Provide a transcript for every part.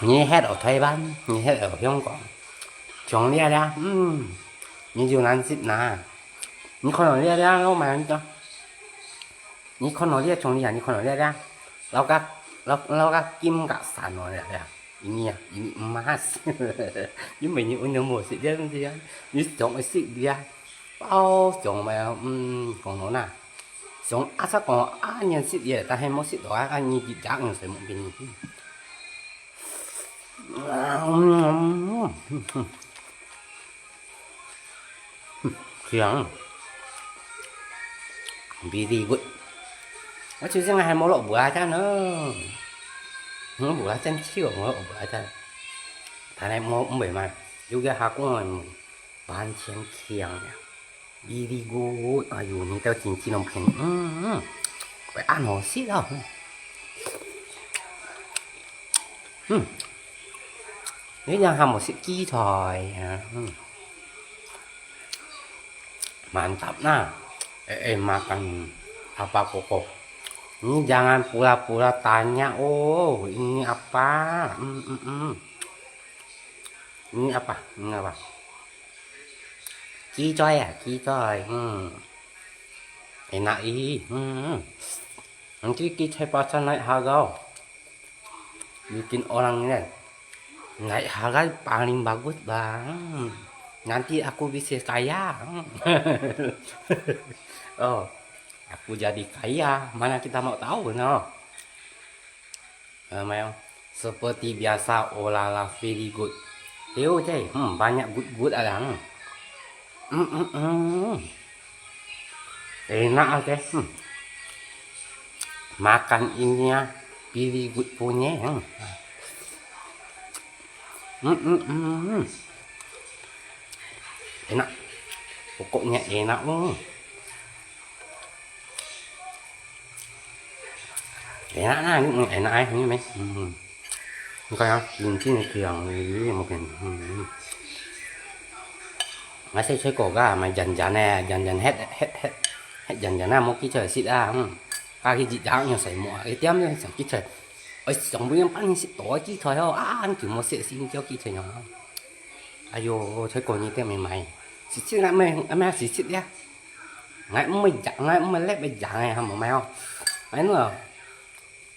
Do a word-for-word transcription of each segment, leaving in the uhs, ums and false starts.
你歇到台灣，你歇到香港，像這這，嗯，你就難食哪。你看到這這，我買你講，你看到這像這，你看到這這，老个老老个金甲散哦，這這，你啊，你毋好食，因為你運動無食這東西啊，你想食這，包想咩，嗯，講到哪。 想阿叔講阿年食嘢，但係無食到啊，阿年一隻五歲無俾你。嗯，嗯，嗯，嗯，嗯，香，very good。我就係還無落布拉讚呢，嗯，布拉讚少，無落布拉讚。但係無毋會賣，有個下工人完全香呀。Very good，哎喲，你兜真正攏平，嗯嗯，會恁好食哦。嗯，你這下無食薺菜啊？嗯，mantap nah，eh eh makan apa koko。你 jangan pura-pura tanya，oh ini apa？嗯嗯嗯，ini apa？ini apa？ 薺菜啊，薺菜，嗯，enak ih，嗯嗯，nanti薺菜 pasal naik harga，bikin orang ini naik harga paling bagus bah，嗯，nanti aku bisa kaya，嗯，哦，aku jadi kaya，mana kita mau tahu noh。 Namanya seperti biasa, oh la la, very good. Tengok je, hmm, banyak good-good ada. Hmm. Hmm, hmm, hmm. Enak aja. Hmm. Makan ini ya, very good punya. Hmm. Hmm, hmm, hmm, hmm. Enak. Pokoknya enak. Hmm. Enak nah, ini enak eh, ini meh. Hmm. Ini kayak cincin itu yang ini mungkin. Hmm. Nasi cekok ah, mai jan-jan eh, jan-jan het het het het jan-jan ah, mau cekok sit ah. Hmm. Kaki jijak yang sai mau, eh, tiam yang sai cekok. Oi, song bu yang pan sit to cekok oh, ah, antu mau sit sin cekok cekok yang. Ayo, cekok ni tiam mai mai. Sit sit lah mai, mai sit sit ya. Ngai mui jang, ngai mui lep jang eh, ham mai oh. Ai nuh.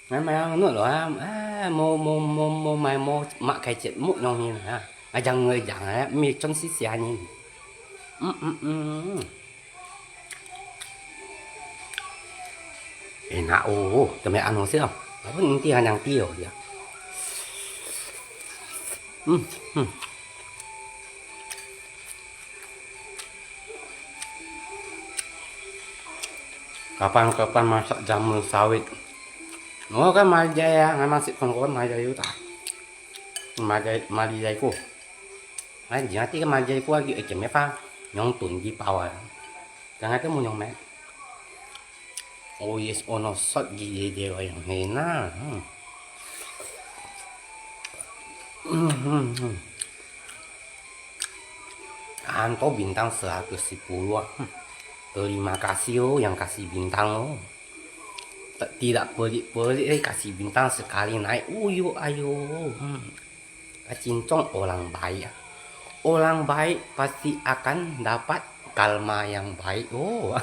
Ngai mai oh, nuh lo ah. Ah, mau, mau, mau, mau mai, mau mak kai chet, mau nyong hin ah. Ngai jang ngai jang eh, mi chon si sia ni. Mm, mm, mm. Enak oh, oh, teme anu sih oh. Apa nanti yang dia oh ya. Hmm, hmm. Kapan-kapan masak jamur sawit. Ngô cái mai dây à, ngày mai sẽ còn có mai dây ta. Mai dây, mai dây cô. Ai, giờ tí cái mai dây cô cái cái mẹ pha, nhóm tuần đi bao à. Cái ngày cái mua nhóm mẹ. Oh yes, oh no, sót gì gì gì rồi, hèn na. Hmm. Hmm, hmm, hmm. Anto bintang seratus sepuluh. Hmm. Terima kasih oh, yang kasih bintang oh. Tidak pelit-pelit eh, kasih bintang sekali naik. Uyo ayo. Hmm. Kacintong orang baik. Orang baik pasti akan dapat karma yang baik. Oh.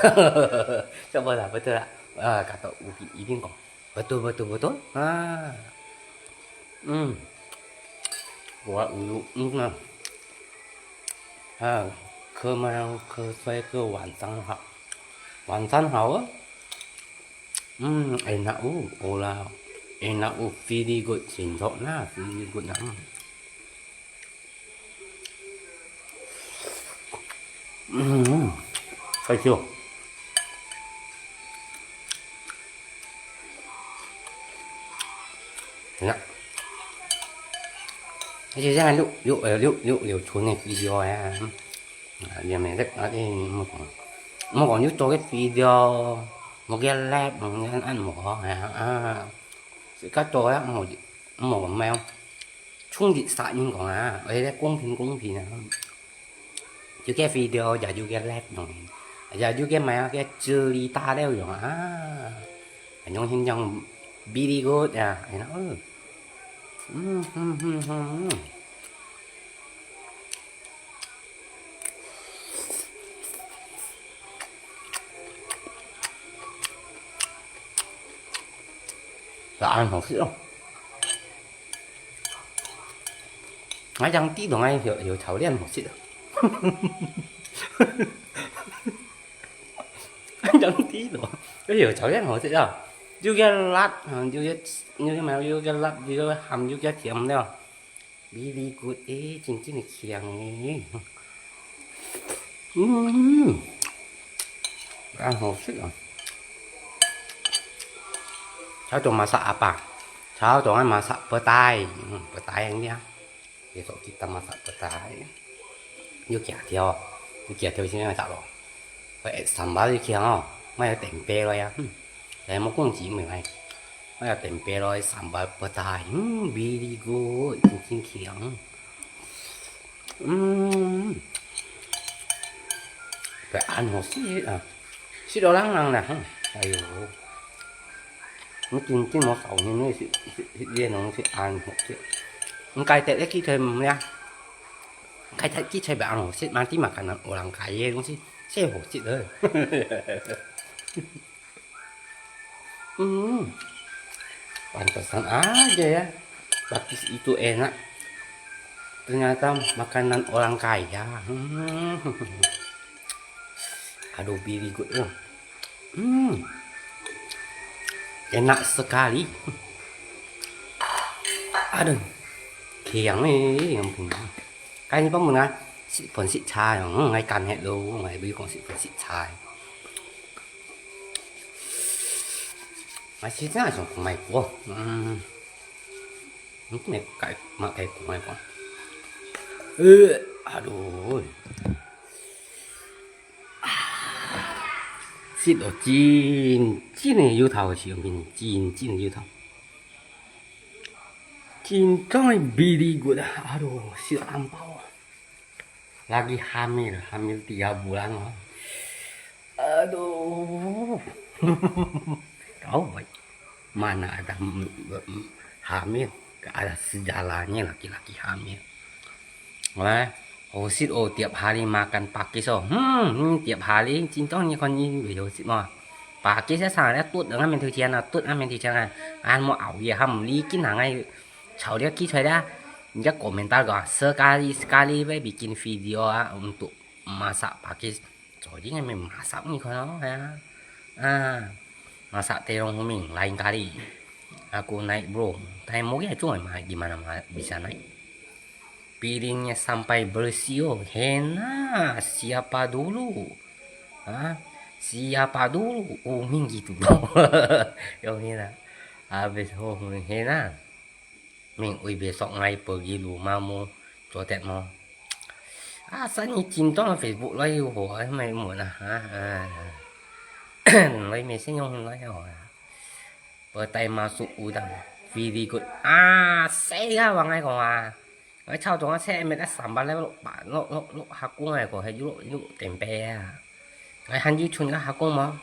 Coba lah, betul tak? Ah, kata Upin Ipin kong. Betul, betul, betul. Ha. Hmm. Buat ulu, hmm, nah. Ha, 可以吗？可以睡个晚上好。晚上好啊。Hmm, enak uh, olah. Enak uh, very good, sintop nah, very good nah. Hmm, thank you. Enak. Aja ya, yuk, yuk, eh, yuk, yuk, yuk, chun ni video ya. Ah, ya, mẹ rất, ah, eh, mua còn, mua còn yuk cho cái video, mua cái live, mua cái ăn mua ha, ah. Sự cắt cho á, mua, mua còn mèo. Chung di sa yin kong a, oi le kong pin kong pin a. Yu ke video ya yu ke live yong, ya yu ke mai ke zili ta leo yong a. Yong hin yong very good ya, you know. Hmm, hmm, hmm, hmm, hmm. Là ăn hổ xích không? Ngay chẳng tí đồ ngay hiểu, hiểu cháo đen hổ xích à? Ngay chẳng tí đồ, cái hiểu cháo đen hổ xích à? Yu cái lát, yu cái, yu cái mèo, yu cái lát, yu cái hầm, yu cái thiếm đấy à? Very good, eh, chính chính là khiang eh. Ừm. Ăn hổ xích à? Cháu cho masak apa? Cháu cho ăn masak petai. Hmm, petai yang dia. Besok kita masak petai. Yu kia thiau. Yu kia thiau sini masak lo. Sambal強哦，買个tempeh來啊，嗯，來無講錢毋係，買个tempeh來sambal petai，嗯，very good，真真強。嗯，佢恁好食啊，食到冷冷啦，嗯，哎喲，你真正無少年个食食食這東西恁好食，你該得个幾條毋呀？ 開頭幾菜白好食，嘛，啲makanan orang kaya東西，最好食了。嗯，pantesan aja ya, pakis itu enak. Ternyata makanan orang kaya. Hmm. Aduh, very good. Hmm. Enak sekali. Aduh, 強欸，強強。 該你幫我拿食飯食茶喲，嗯，𠊎乾忒咯，𠊎會講食飯食茶。𠊎實在想講買過，嗯，你咩該，麼个講買過？呃，aduh，食到真真个有頭，小明，真真个有頭。 真正个very good啊！Aduh，食到恁飽啊！Lagi hamil，hamil tiga bulan啊！Aduh，kau mana ada hamil, ada sejarahnya laki-laki hamil. Wah, 好食哦，tiap hari makan pakis哦。Hmm，tiap hari，真正你看你會好食無？Pakis啊，生來тут啊，面頭前啊，тут啊，面頭前啊，啊，無熬夜，還毋理，今下𠊎炒了幾菜啦。人家komentar講，sekali sekali會bikin video啊，untuk masak pakis。昨天還沒masak，你看哦，哎呀，啊，masak terong huming，lain kali。Aku naik bro，但係無个做嘛，gimana嘛，bisa naik。 Piringnya sampai bersih oh. Hena, siapa dulu? Ha? Siapa dulu? Uming gitu. Yo hena. Habis ho hena. Ming ui besok ngai pergi rumahmu. Cotet mo. Asa ni cintong Facebook lai ho ai mai mun ah. Ha. Lai mesen yong lai ho. Petai masuk udang. Very good. Ah, saya wang ai kong ah. Ai chao dong a che met a sambal le lok ba lok lok lok ha kung ai ko he ju lok ju lok tempeh a. Ai han ju chun ka ha kung mo.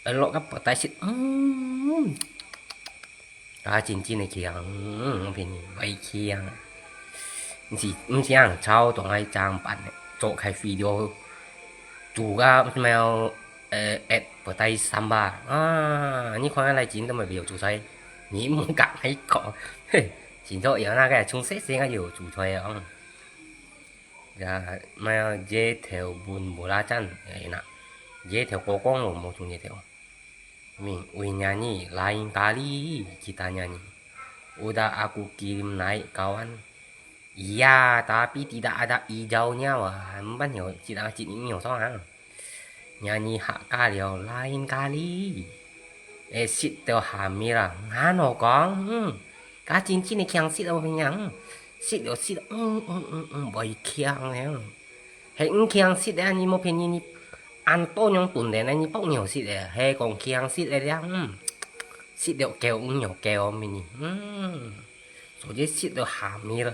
Ai lok ka petai sit. Mm. Ka chin chin ai kiang. Mm, pin bai kiang. Nsi nsi ang chao dong ai chang pan ne. Cho khai video. Chu ka smell eh et petai sambal. Ah, ni khuang lai chin to mai bai yo chu sai. Ni mu ka ai ko. He. 真做樣那个，從細細个有煮菜哦。Ya，買啊，這條本無啦讚，哎那，這條過光咯，無煮這條。Ming ui nyanyi lain kali kita nyanyi. Udah aku kirim naik kawan. Iya, tapi tidak ada hijaunya wah. Empan yo, tidak ada hijau soang. Nyanyi hak ka liao lain kali. Eh, sit teo hamil ah. Ngano kong? Hmm. Ka chin chin ni kiang sit au pinyang. Sit liao sit. Hmm, hmm, hmm, hmm. Boi kiang liao. He, hmm, kiang sit liao, ni mo pian ni, ni. An to nyong tun liao, ni pok nyo sit liao. He, kong kiang sit liao, hmm. Sit liao kêu, hmm, nyo kêu, mini. Hmm. 昨天食到下面了。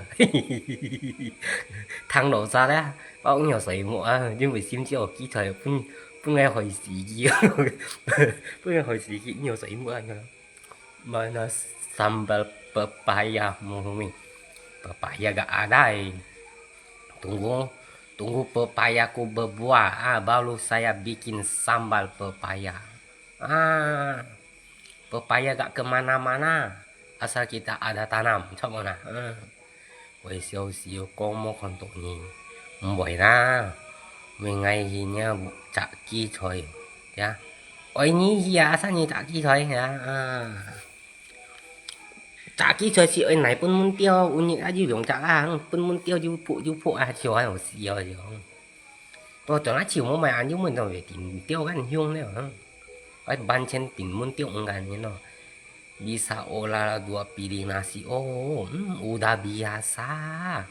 聽落煞咧，包尿水母啊，因為心焦記載分分个害死佢，分个害死佢尿水母啊。Mana sambal pepaya mo humi? Pepaya gak ada eh. Tunggu, tunggu pepaya ku berbuah ah, baru saya bikin sambal pepaya. Ah, pepaya gak kemana-mana, asal kita ada tanam, cok mana? Ah. Wei siu siu kong mo kon tok ni, mboi na, mi ngai hi nya cak ki choi, ya. Oi ni hi ya, asal ni cak ki choi ya. Ah. Cak ki choi si oi nai pun mun tio, unik aja yong cak ah, pun mun tio ju pu ju pu ah, chio ah, si yo yo. 到轉來就無買，恁樣問到會定掉恁樣了，嗯。愛完全定門掉毋敢呢咯。Bisa olah dua piring nasi, oh, hmm, udah biasa.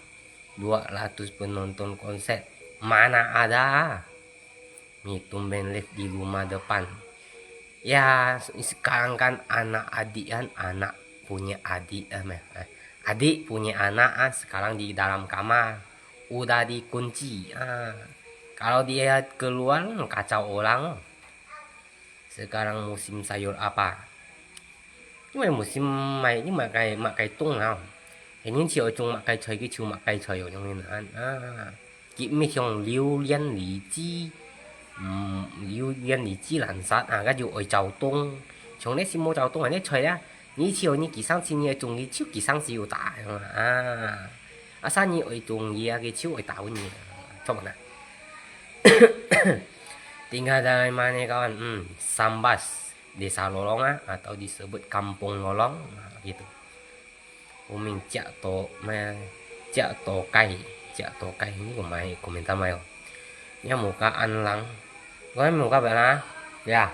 Dua ratus penonton konser, mana ada? Kami tumben live di rumah depan. Ya, sekarang kan anak adik kan, anak punya adik, eh, meh, eh, adik punya anak kan sekarang di dalam kamar. Udah dikunci. Ah. Kalau dia keluar, kacau orang. Sekarang musim sayur apa? 因為無先買，你買該，買該凍啊。係人就愛種麼个菜，佢就麼个菜哦，樣樣啊。啊，佢乜像榴槤、荔枝，嗯，榴槤、荔枝、蘭沙啊，該就愛照凍。像你係無照凍，你菜啊，你就你幾生時你愛種，佢就幾生時有打，樣啊。啊，啊，生你愛種佢啊，佢就愛打你啊，做麼个？Tinggal dari mana kawan? Hmm, Sambas, Desa Lolong ah, atau disebut Kampung Lolong, nah, gitu. Umi cak to, ma, cak to kai, cak to kai, ni ko mai komentar mai oh. Nya muka anlang, ko muka bana, ya,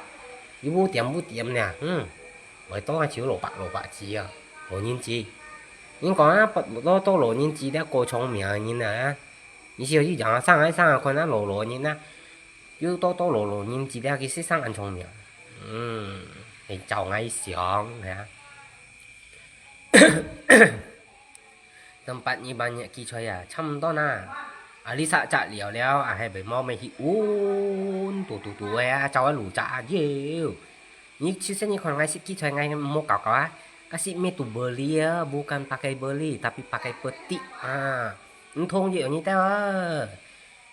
ibu tiam bu tiam nya, hmm, oi to ngai chiu lo pak lo pak chi ah, lo nyin chi. Yin kong ah, to to lo nyin chi, dia ko chong mia nyin ah. 你是有去講啊，上海上海看啊，老老人啊，又多多老老人，只了佢識生恁聰明。嗯，你照𠊎想，係啊。Tempat你banyak 薊菜啊，差毋多啦。啊，你殺隻了了，啊，係咪無咩去搵，嘟嘟嘟个啊，走啊路隻啊，妖。 你其實你看𠊎食薊菜，𠊎無搞搞啊。Kasi may tu beli ya, bukan pakai beli, tapi pakai petik. Ah, 毋同樣你兜啊。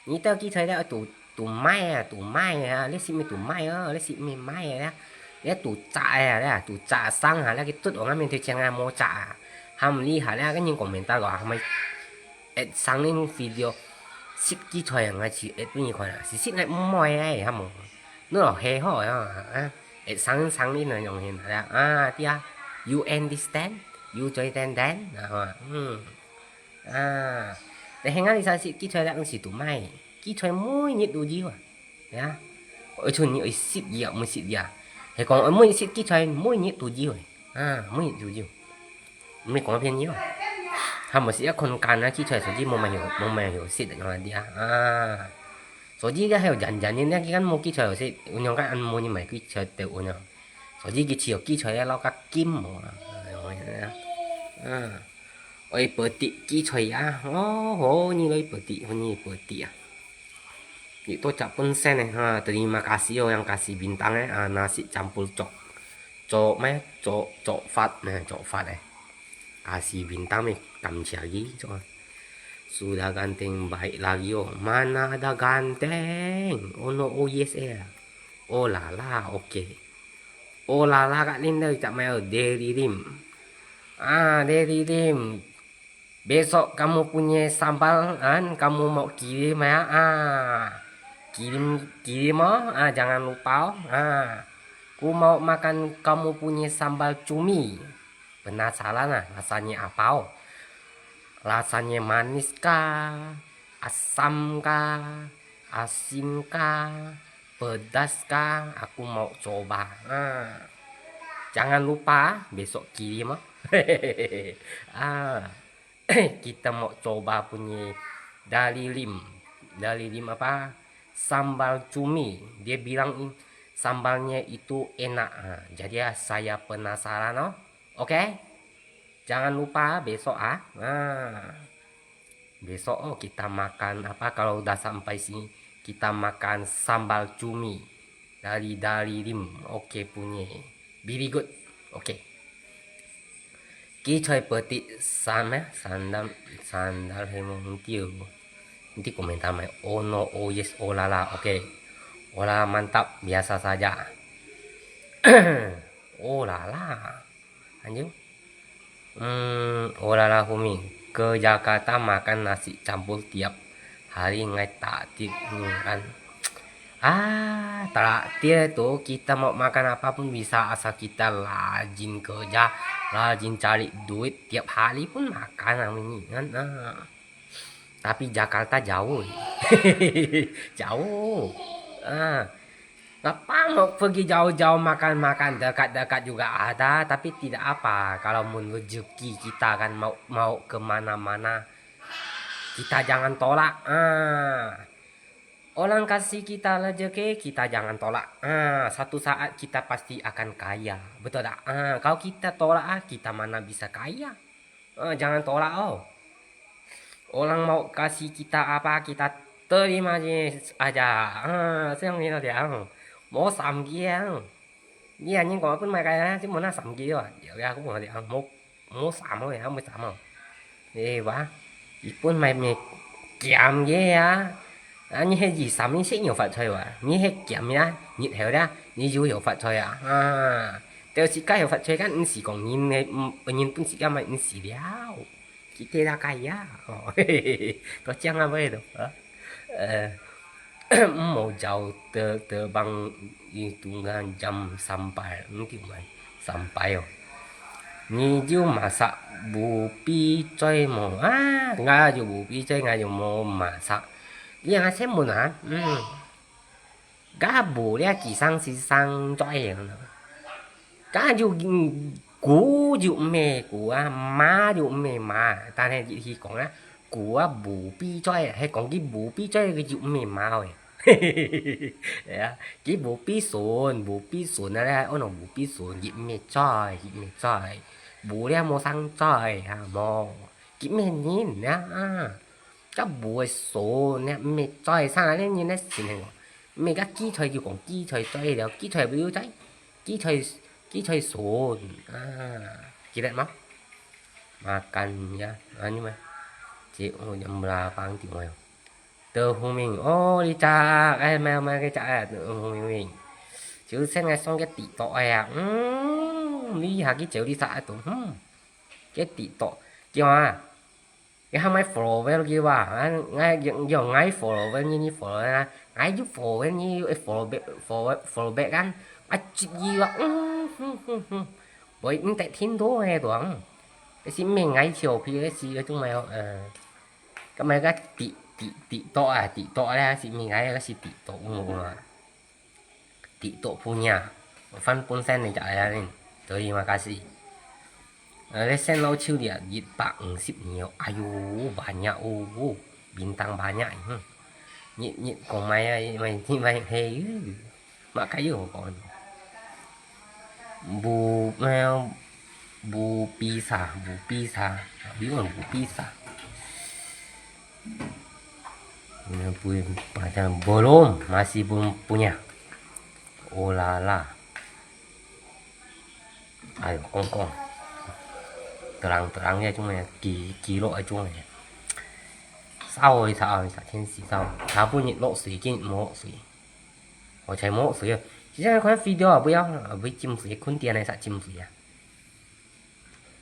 你兜薊菜咧，tu tu mai啊，tu mai啊，你食咩tu mai啊，你食咩mai啊？你tu摘啊，你tu摘生啊，你去剁我面頭前啊，無摘啊，還毋厲害咧，跟人講面大個，還毋 at 上恁video，食薊菜啊，𠊎試at分你看啊，係食來毋愛个，哈無？你落去好啊，啊，at 上上恁來用先啊，啊，對啊，you understand，you 最 understand，啊，嗯，啊，你現在你食薊菜咧，毋係tu mai，薊菜每日都有啊。 呀，愛像你愛食藥，毋食藥。係講愛每日食薊菜，每日都有个，啊，每日都有。毋係講騙你哦。還無食一款乾啊，薊菜，所以無乜有，無乜有食个，用來啊，啊。所以這還有人人呢，你看無薊菜有食，有樣个按摩你買薊菜都有呢。所以佢只有薊菜啊，撈較金無啊，啊。愛 petik 薊菜啊，哦，好，你來 petik，好，你 petik 啊。Itu cap pun sen eh, ha, terima kasih oh yang kasih bintang eh, ah, nasi campur cok, cok meh, cok, cok fat, nah, cok fat eh. Kasih bintang meh, 感謝佢，cok. Sudah ganteng baik lagi oh, mana ada ganteng, oh no, oh yes eh. Oh la la, oke. Oh la la, Kak Lin dah ucap mai oh, Deli Lim. Ah, Deli Lim. Besok kamu punya sambal, kan, kamu mau kirim ya. Ah. Kirim, kirim oh. Ah, jangan lupa oh. Ah. Ku mau makan kamu punya sambal cumi. Penasaran ah, rasanya apa oh? Rasanya manis kah? Asam kah? Asin kah? Pedas kah? Aku mau coba. Ha. Jangan lupa besok kirim ah. Ah. Kita mau coba punya Dali Lim. Dali Lim apa? Sambal cumi. Dia bilang in-, sambalnya itu enak. Ha. Jadi ah, saya penasaran oh. Oke? Jangan lupa besok ah. Ha. Besok oh kita makan apa, kalau udah sampai sini, kita makan sambal cumi dari Dali Lim. Oke punya. Very good. Oke. Kichoi petik sam eh, sandal, sandal hemong tiu. Nanti komentar mai, oh no, oh yes, oh la la. Oke. Oh la la, mantap, biasa saja. Oh la la. Lanjut. Hmm, oh la la, Humi. Ke Jakarta makan nasi campur tiap hari ngai tak tik kan. Ah, traktir tu kita mau makan apa pun bisa asal kita rajin kerja, rajin cari duit, tiap hari pun makan kami ni kan. Ah. Tapi Jakarta jauh. Jauh. Ah. Ngapa mau pergi jauh-jauh makan-makan, dekat-dekat juga ada, tapi tidak apa kalau mun rezeki kita kan mau, mau ke mana-mana, kita jangan tolak. Ah. Orang kasih kita rezeki, kita jangan tolak. Ah, satu saat kita pasti akan kaya. Betul tak? Ah, kalau kita tolak, ah, kita mana bisa kaya? Ah, jangan tolak, oh. Orang mau kasih kita apa, kita terima je aja. Ah, 这样你那讲，莫生气啊。你啊，人講分買个啊，就莫那生气啊。有呀，我讲，莫，莫生气啊，莫生气。哎哇，日本买物件个啊，啊，你係二三年先有發財哇，你係件啊，日後啦，你就有發財啊，啊，到時間有發財，kan毋係講人个，嗯，人本時間買毋係了。 Kita lah kaya. Oh, to 這樣啊，喂，to，呃，呃，莫叫terbang itu dengan jam sampai，嗯，叫咩？Sampai哦。你就masak bubur picoi無啊？𠊎就bubur picoi，𠊎就無masak。你啊，請問啊，嗯。 該無了，佢生是生嘴个。該就，嗯，姑就毋係姑啊，嫲就毋係嫲，但係佢講啊，姑啊無比嘴，係講佢無比嘴，佢就毋係嫲喂。係啊，佢無比孫，無比孫啊咧，哦，no，無比孫，佢毋係嘴，佢毋係嘴，無了無生嘴啊，無，佢毋係人啊，啊。 該無个孫呢，毋係嘴生啊，你呢，先生哦。毋係該荠菜就講荠菜嘴了，荠菜毋係嘴，荠菜，荠菜孫啊，記得嗎？Makan ya，啊，你們，這，哦，yang belakang di mana？德宏明，哦，你隻，哎，買，買个隻，哎，德宏明明。就現在送个地多哎呀，嗯，你還去找你隻，哎，都，嗯，个地多，叫啊。 佢還買 follower佢哇，啊，𠊎用，用𠊎 follower，你，你 follower啊，𠊎又 follower，你又 follow back，follow，follow back kan，啊，接佢哇，嗯，哼，哼，哼，會毋得聽到个，對啊，嗯，該係毋係𠊎笑皮，該係該種麼个，呃，該麼个地，地，地道啊，地道啊，係毋係𠊎，該係地道，嗯，啊。 Tiktok punya，翻本身你就係恁，terima kasih。呃，你先老手了，一百五十年哦，哎喲，banyak哦，bintang banyak，嗯。你，你講買啊，買，你買，嘿，嘛該有講。Bu，呃，bu pizza，bu pizza，你講bu pizza。 Punya punya macam belum, masih belum punya. Oh la la. Ayo, kong kong. Terang-terang ya cuma ya, ki-, kilo ya cuma ya. Sao ni sao ni sao, 天時sao. Sao pun ni lok sui, kin mo lok sui. 我才没水啊。现在看video啊，不要，啊，不会浸水，困点呢，啥浸水啊？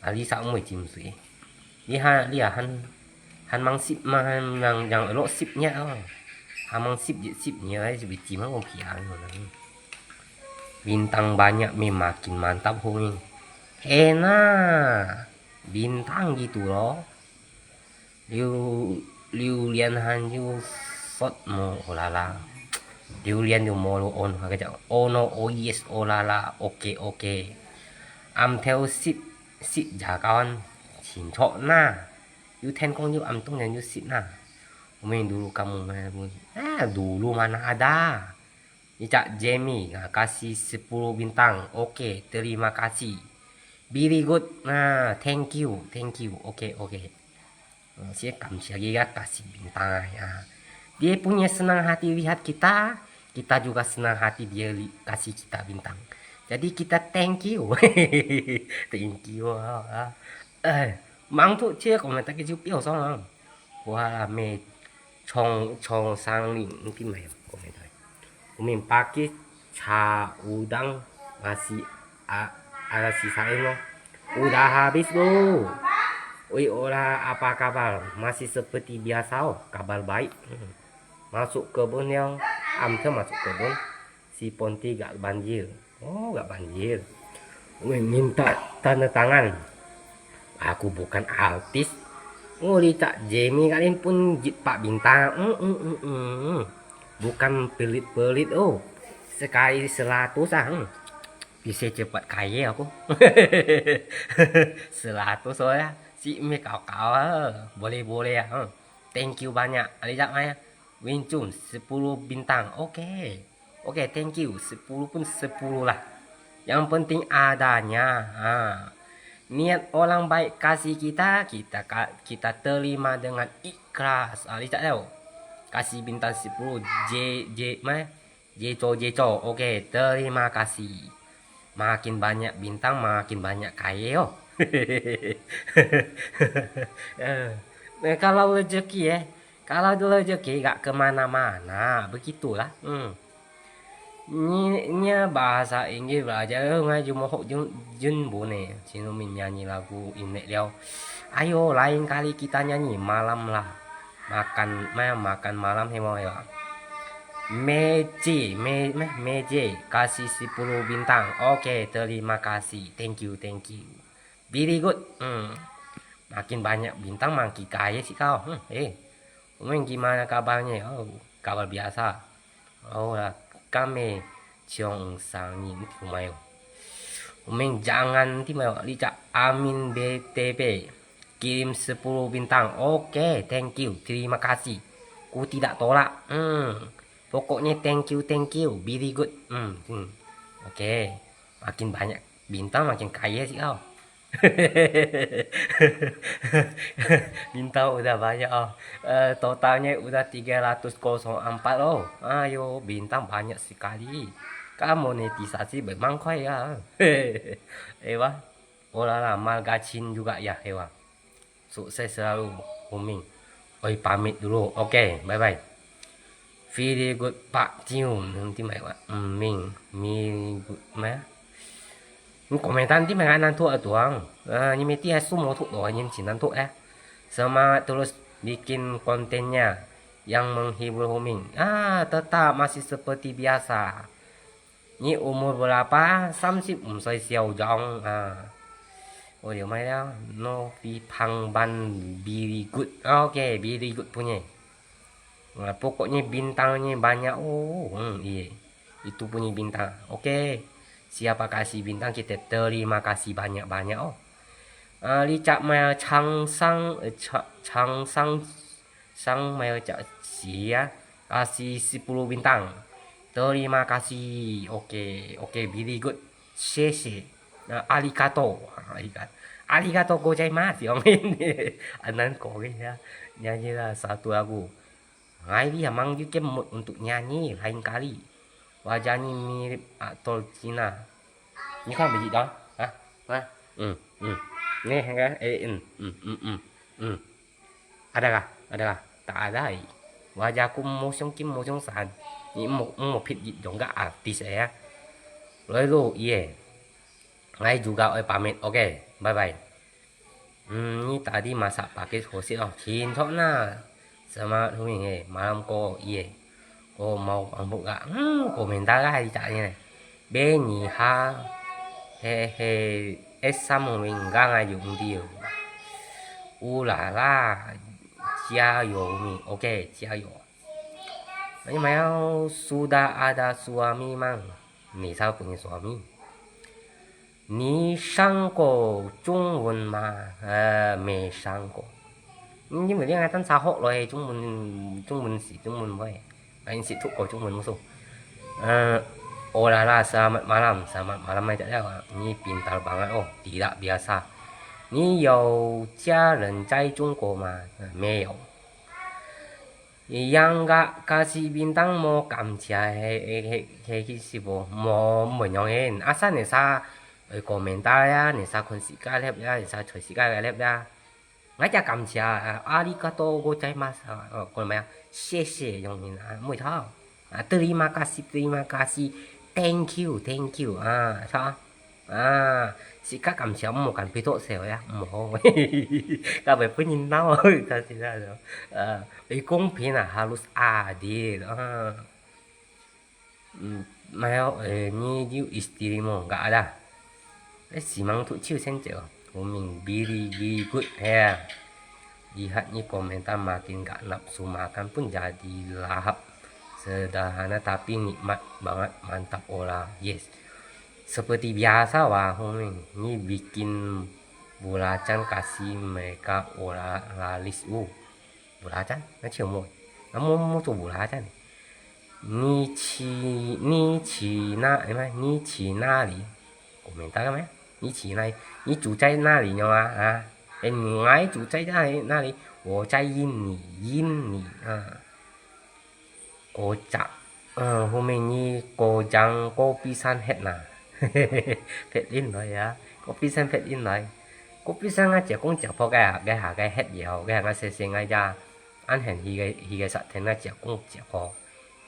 啊，你啥毋会浸水？你还，你也还，还忙湿嘛，还忙，忙落湿热哦，还忙湿热湿热，还是会浸啊，我皮啊，你可能。Bintang banyak memang makin mantap huni. Enak, bintang gitu loh. 榴，榴莲還有熟無？哦啦啦，榴莲就無咯，哦，那個叫，哦no，哦yes，哦啦啦，OK，OK。暗頭食，食夜間，清楚呐。有天光有暗，當然有食呐。我們dulu kamu mana pun, ah, dulu mana ada. Ni Cak Jamie, ah, kasih sepuluh bintang. Oke, terima kasih. Very good. Nah, thank you, thank you. Oke, oke. Hmm, saya 感謝 dia kasih bintang ya. Dia punya senang hati lihat kita, kita juga senang hati dia li-, kasih kita bintang. Jadi kita thank you. Thank you. Ah. Eh, mang tu cia komentar ke ju piao song. Wah, me chong, chong sang ling, mungkin mai komentar. Umin pakis cha udang masih a-, ada sisain loh. Udah habis loh. Oi, olah apa kabar? Masih seperti biasa oh, kabar baik. Hmm. Masuk kebun yang, amte masuk kebun. Si Ponti gak banjir. Oh, gak banjir. Weh, minta tanda tangan. Aku bukan artis. Oh, li Cak Jamie kak lin pun jit pak bintang. Hmm, hmm, hmm, hmm. Bukan pelit-pelit, oh. Sekali seratus ah. Hmm. Bisa cepat kaya aku. Seratus oh ya. Si mi kau-kau ah. Boleh-boleh ah. Hmm. Thank you banyak. Ada jak mai. Win Chun, sepuluh bintang. Oke. Oke, thank you. Sepuluh pun sepuluh lah. Yang penting adanya. Ha. Niat orang baik kasih kita, kita ka-, kita terima dengan ikhlas. Ah, lihat tau. Kasih bintang sepuluh, J, J, mana? Jeco, jeco. Oke, terima kasih. Makin banyak bintang, makin banyak kaya, oh. Eh, kalau rezeki, eh. Kalau rezeki, gak kemana-mana. Begitulah. Hmm. Ni, ni bahasa Inggris belajar, eh, ngai cuma hok jun, jun bone. Sinomin nyanyi lagu ini liao. Ayo, lain kali kita nyanyi malam lah. Makan, ma-, makan malam he mau ya. Meje, me, me, meje, kasih sepuluh bintang. Oke, terima kasih. Thank you, thank you. Very good. Hmm. Makin banyak bintang, makin kaya si kau. Hmm, eh. Umin gimana kabarnya? Oh, kabar biasa. Oh, lah, kami ciong sangin itu mayo. Umin jangan ti mayo, lihat Amin B T P. Kirim sepuluh bintang. Oke, thank you. Terima kasih. Ku tidak tolak. Hmm. Pokoknya thank you, thank you. Very good. Hmm. Hmm. Oke. Makin banyak bintang, makin kaya si kau. Bintang udah banyak, oh. Eh, totalnya udah tiga ratus kosong empat, oh. Ayo, bintang banyak sekali. Kan monetisasi memang kuat ya. Ewa. Oh lah lah, margacin juga ya, ewa. Sukses selalu, Huming. Oi, pamit dulu. Oke, bye bye. Very good, Pak Cium. Nanti mai wa. Huming, very good, mai. Ni komentar nanti mai ngan nantuk atuang. Ah, ni mesti hai semua tuk doa ni cina tuk eh. Semangat terus bikin kontennya yang menghibur Huming. Ah, tetap masih seperti biasa. Ni umur berapa? Samsip umsoi siau jong. Ah. Oh, dia mai ya. No pi pang ban very good. Oke, very good punya. Ah, pokoknya bintangnya banyak. Oh, hmm, iya. Itu punya bintang. Oke. Siapa kasih bintang, kita terima kasih banyak-banyak. Oh. Ah, Li Cak mai Chang Sang, eh, Cha-, Chang Sang Sang mai Cak Sia, kasih sepuluh bintang. Terima kasih. Oke, oke, very good. 谢谢. Nah, arigato. Arigato. Arigato gozaimasu. Yang ini. Anan Korea. Nyanyi lah satu lagu. Ngai dia manggil kemut untuk nyanyi lain kali. Wajahnya mirip aktor Cina. Ni kan begitu dong? Ha? Ha? Hmm, hmm. Ni kan? Eh, hmm, hmm, hmm, hmm, hmm. Ada kah? Ada kah? Tak ada. Wajahku mosong kim mosong san. Ni mo mo pit git dong ka artis ya. Lalu, iya. Ngai juga oi pamit. Oke, bye bye. Hmm, ni tadi masak pakis hosit oh. Cintok na. Semangat Huming he. Malam ko iye. Ko mau pambuk ka. Hmm, komentar ka hai cak ni. Be ni ha. He he. Es sam Huming ka ngai yung diu. Ulala. 加油 Huming. Oke, 加油. Ini mau sudah ada suami mang. Ni sao punya suami. 你上过中文吗？呃，没上过。因为你还当初学了中文，中文是中文会，还是读过中文无数。呃，哦啦啦，selamat malam, selamat malam aja ya. Ini pintar banget oh, tidak biasa. 你有家人在中国吗？呃，没有。 Yang ka kasi bintang mo kamcia he he he he ki sibo mo mo nyong en. Asa ne sa, eh, komentar ya, ne sa kun si ka lep ya, ne sa choi si ka lep ya. Ngai ja kamcia, arigato gozaimasu. Oh, ko ma ya, 谢谢 yong ni na, mo chao. Ah, terima kasih, terima kasih. Thank you, thank you. Ah, chao. Ah, si ka kamcia mo kan pito seo ya, mo. Ka be pun ni nao, ta si ta do. Ah, eh, 公平啊，harus adil. Ah. Hmm, mayo, eh, ni diu istri mo, enggak ada. Eh, si mang tu ciu sen ceo. Huming very, very good, ya. Lihat ni komentar makin gak nafsu makan pun jadi lahap. Sederhana tapi nikmat banget, mantap olah. Yes. Seperti biasa wah, Huming. Ni bikin belacan kasih mereka olah laris. Uh, belacan? Macam mana? 啊，没没做不啦，这样。你去你去哪？什么？你去哪里？我没打个咩？你去哪里？你住在哪里呢？啊，啊，哎，我住在哪里？哪里？我在印尼，印尼啊。Kocak，嗯，后面你kocak kopi san hết na。Phet in來啊，kopi san phet in來。Kopi san啊，姐公姐婆个啊，个下个hết了，个下个細細个呀，俺很去个去个sateng啊，姐公姐婆，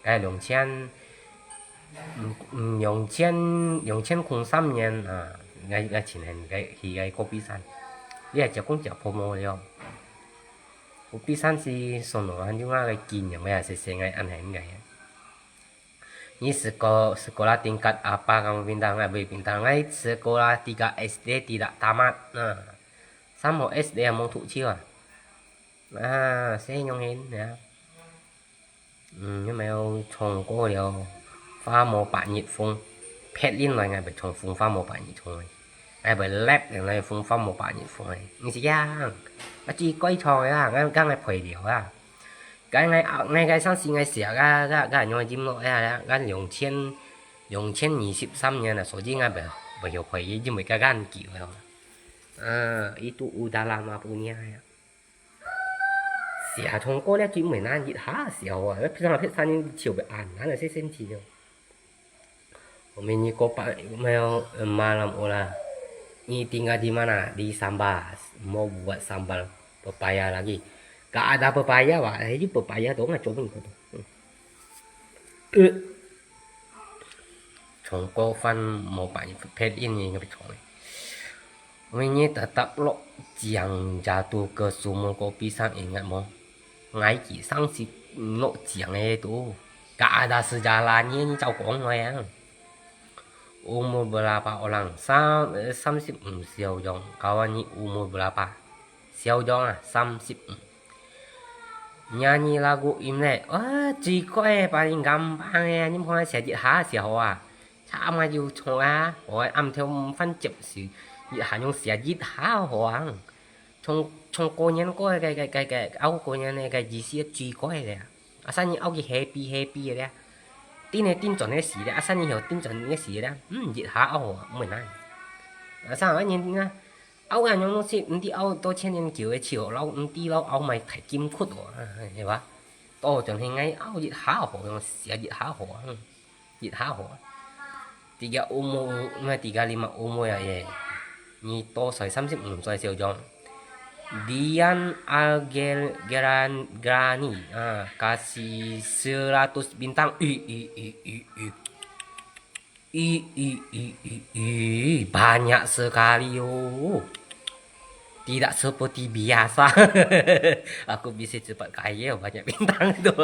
个兩千，嗯嗯，两千两千空三年啊，个个情形个去个kopi san，你个姐公姐婆没了。Kopi san是sono，还有那个金融个，是谁个安排个？你 sekolah sekolah tingkat apa kamu pintar？Ngai bui pintar，ngai sekolah tiga SD tidak tamat. Nah, sama SD yang mau tuh ciwa. Nah, saya nyongin ya. 嗯，有没有唱歌了？花無百日紅，phet in來，𠊎會唱紅花無百日紅个，𠊎會rap了，來紅花無百日紅个。你是樣？啊，自己改唱个啦，𠊎講个配料啊。該𠊎𠊎个上次𠊎寫个个个用个音樂呀，个兩千两千二十三年了，所以𠊎袂袂曉配，因為个研究了。啊，itu udah lama punya ya。 寫唱歌了，最尾那一下寫好啊，那平常平常人就會按，那那些生气了。我们一个半没有，嗯，malam olah. Ini tinggal di mana? Di Sambas. Mau buat sambal pepaya lagi. Gak ada pepaya, Pak. Eh, ini pepaya dong, coba kau tu. Hmm. Eh. 唱歌番無辦法，phet in个唱个。Umi tetap lok ciang jatuh ke sumur kopi san ingat mo? Ngai ki sang si lok ciang e tu. Gak ada sejarahnya ni cau kong wayang. Umur berapa orang? Sam, eh, samsip mm siau jong. Kawan ni umur berapa? Siau jong ah, samsip mm. Nyanyi lagu Imlek. Wah, cuy kok eh, paling gampang eh. Ni mukhang sia jit ha sia hoa. Cha ama yu chong a, hoa am theo fan chep si. Jit ha nyong sia jit ha hoa. Chong chong ko nyan ko cái cái cái cái au ko nyan cái gì sia cuy kok eh. Asa ni au ki happy happy eh. Tin eh tin chọn eh si eh. Asa ni hiểu tin chọn eh si eh. Hmm, jit ha au hoa. Mười nai. Asa ni na. Au gà nyong nung sit, enti au to chén en kiu e chiu, lau enti lau au mai thai kim khut o, he ba? To chon he ngai au yit ha ho, yong sia yit ha ho, yit ha ho. Tiga umur, ngai tiga lima umur ya ye. Ni to soi samsip, um, soi siu jong. Dian Alger Geran Gerani, ah, kasih seratus bintang. Ih, ih, ih, ih, ih. Ih, ih, ih, ih, ih, banyak sekali, oh. Tidak seperti biasa. Aku bisa cepat kaya, banyak bintang tu.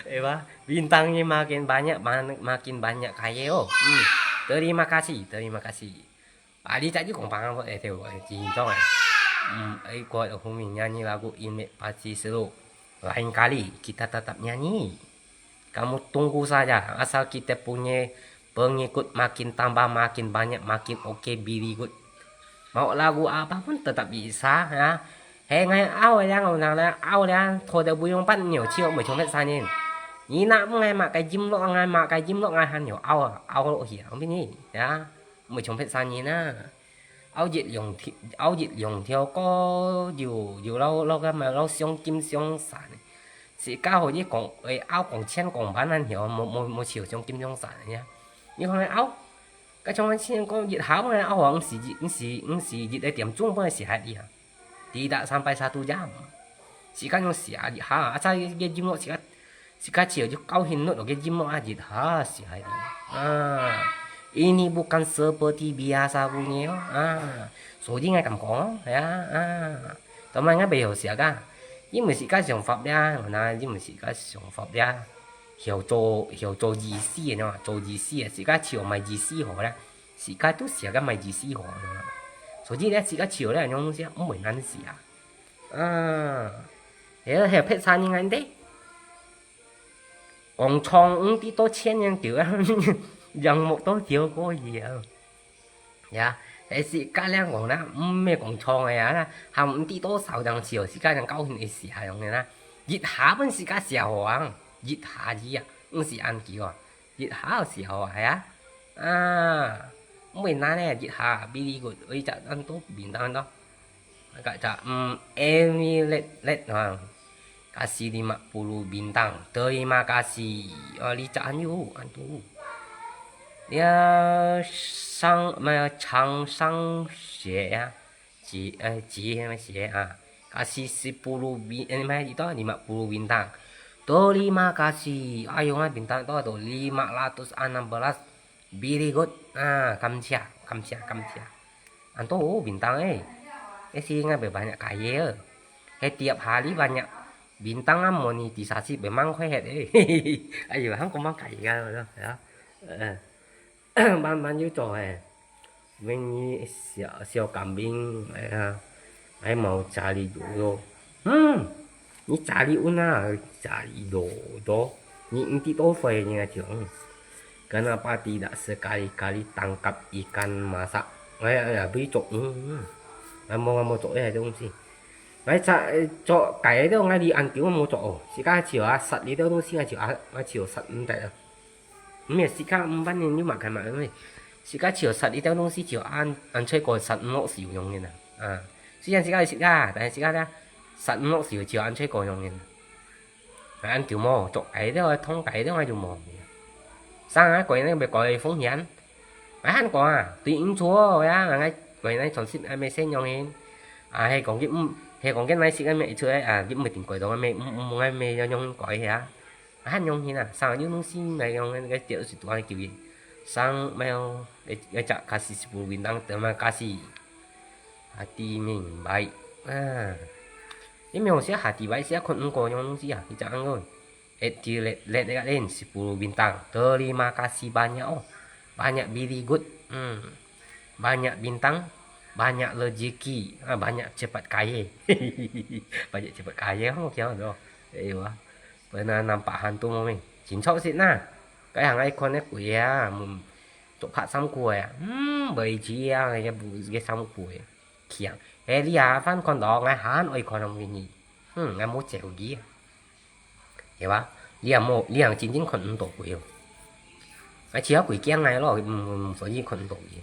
Eh, bah, bintangnya makin banyak, man-, makin banyak kaya, oh. Hmm. Terima kasih, terima kasih. Bali tak juga paham, eh, tengok, eh, cincong, eh. Hmm, eh, kuat, oh, nyanyi lagu Imlek pasti seru. Lain kali, kita tetap nyanyi. Kamu tunggu saja, asal kita punya pengikut makin tambah, makin banyak, makin oke, very good. Mau lagu apa pun tetap bisa, ya. He ngai au ya, ngau nang le au ya, thô de bu yong pan nhiều triệu mới chống hết sai nên. Ni nak ngai mak cái jim lo, ngai mak cái jim lo, ngai han nhiều au, au lo hiang bini, ya. Mới chống hết sai nên na. Au yit lòng thi-, au yit lòng theo có dù, dù lâu, lâu cái mà lâu siông kim siông sản. Sĩ ca hồ yit cộng, ê, au cộng千cộng bán ăn hiểu, một, một, một triệu siông kim siông sản nha. Như hôm nay au, cái trong anh xin có yit hảo này, au hỏng sĩ yit, sĩ, sĩ yit để tiệm trung bữa sĩ hại đi hả? Tidak sampai satu jam. Sĩ ca nhung sĩ hại đi hả? Asa cái jim lo sĩ ca Sika chiu ju kau hin nut lo ke jim mo a jit ha si hai di. Ah, ini bukan seperti biasa punya. Ah, so ji ngai kam kong ya. Ah, tama ngai bai hou sia ka. Ini mesti ka siang fap ya, na ini mesti ka siang fap ya. Hiu zo, hiu zo ji si no, zo ji si, sika chiu mai ji si ho la. Sika tu sia ka mai ji si ho. So ji le sika chiu le nyong sia, mui nan sia. Ah, ya he pet sa ni ngan de. 廣場五點到千人叫啊，人目都跳過去啊。呀，係自家人講啦，毋係廣場个啊啦，還五點到少人笑，自家人高興个時候用个啦。一下分自家寫好啊，一下字啊，毋使恁久啊，一下就寫好啊，係啊。啊，毋會難呢，一下very good，有一隻恁多bintang多，該隻，嗯，Emilet Let啊，kasih lima puluh bintang，terima kasih，哦，呢隻恁有，恁多。了，上，麼，長上學啊， 姐，哎，姐，姐啊，kasih sepuluh bi-，哎，麼，itu lima puluh bintang。Terima kasih，哎喲，啊，bintang多到lima ratus enam belas，very good，啊，感謝，感謝，感謝。恁多bintang欸，該是應該會banyak kaya，係tiap hari banyak bintang啊，monetisasi會吂開忒欸。哎喲，還講吂kaya啊，係啊，嗯。 慢慢又做欸。When你小，小kambing，哎呀，還無cari jodoh。嗯，你cari una，cari jodoh，你毋知多會你啊就，嗯。Kenapa tidak sekali-kali tangkap ikan masak？哎呀，哎呀，不做，嗯，嗯。啊，無，啊，無做這東西。哎，做，做，該兜𠊎哩恁久無做哦，自家就啊，殺哩兜東西，啊，就啊，啊，就殺毋得啊。 毋係，自家毋捌呢，你嘛看嘛，因為自家就殺一條東西就恁，恁脆過殺毋落手樣个啦。啊，雖然自家係自家，但係自家咧，殺毋落手就恁脆過樣个啦。啊，恁久無，做該條啊，通該條啊就無。生啊，過年要過風險。啊，還講啊，對應做呀，啊，過年傳信啊，咩先用个。啊，係講佢毋，係講佢來食啊，咩出來啊，佢毋一定過到啊，咩，毋，毋，毋，咩要用過去啊。 啊，恁樣形啊，生有東西來用，該條是拄仔叫佢。生咩哦，該，該隻kasih sepuluh bintang，terima kasih。Hati明白。啊，你無寫hati明白，寫看毋過樣東西啊，佢隻恁樣。Etilet，let，let，let，sepuluh bintang。Terima kasih banyak哦。Banyak very good。嗯。Banyak bintang，banyak rezeki。啊，banyak cepat kaya。Banyak cepat kaya，好聽哦。哎喲啊。 Pernah nampak hantu無咩？真著實哪！該行愛看个鬼啊，嗯，著白衫褲个啊，嗯，袂知啊，个，个衫褲个，強。哎，你啊，番看到，𠊎還愛看佢呢。嗯，𠊎無走佢啊。係吧？你也無，你也真正看毋到鬼哦。啊，只有鬼驚𠊎咯，嗯，嗯，所以看毋到佢。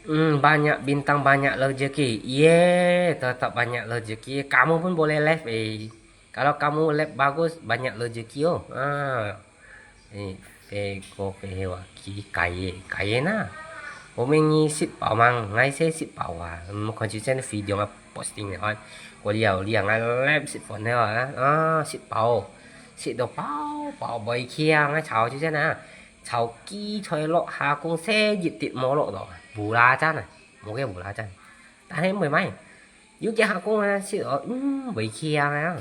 嗯，banyak bintang, banyak rezeki. Iya, tetap banyak rezeki. Kamu pun boleh live, eh. Kalau kamu live bagus, banyak rezeki, oh. Ah. Eh, peko peko, ki kaya, kaya na. Hôm nay 你食飽吂？𠊎先食飽啊。嗯，看之前video啊posting了啊。我了了，𠊎live食飯了啊。啊，食飽，食到飽飽，袂去啊，𠊎炒之前啊，炒薑菜落下公司一滴無落到，belacan啊，無个belacan。但係毋會賣。 有幾下講啊，食哦，嗯，袂去啊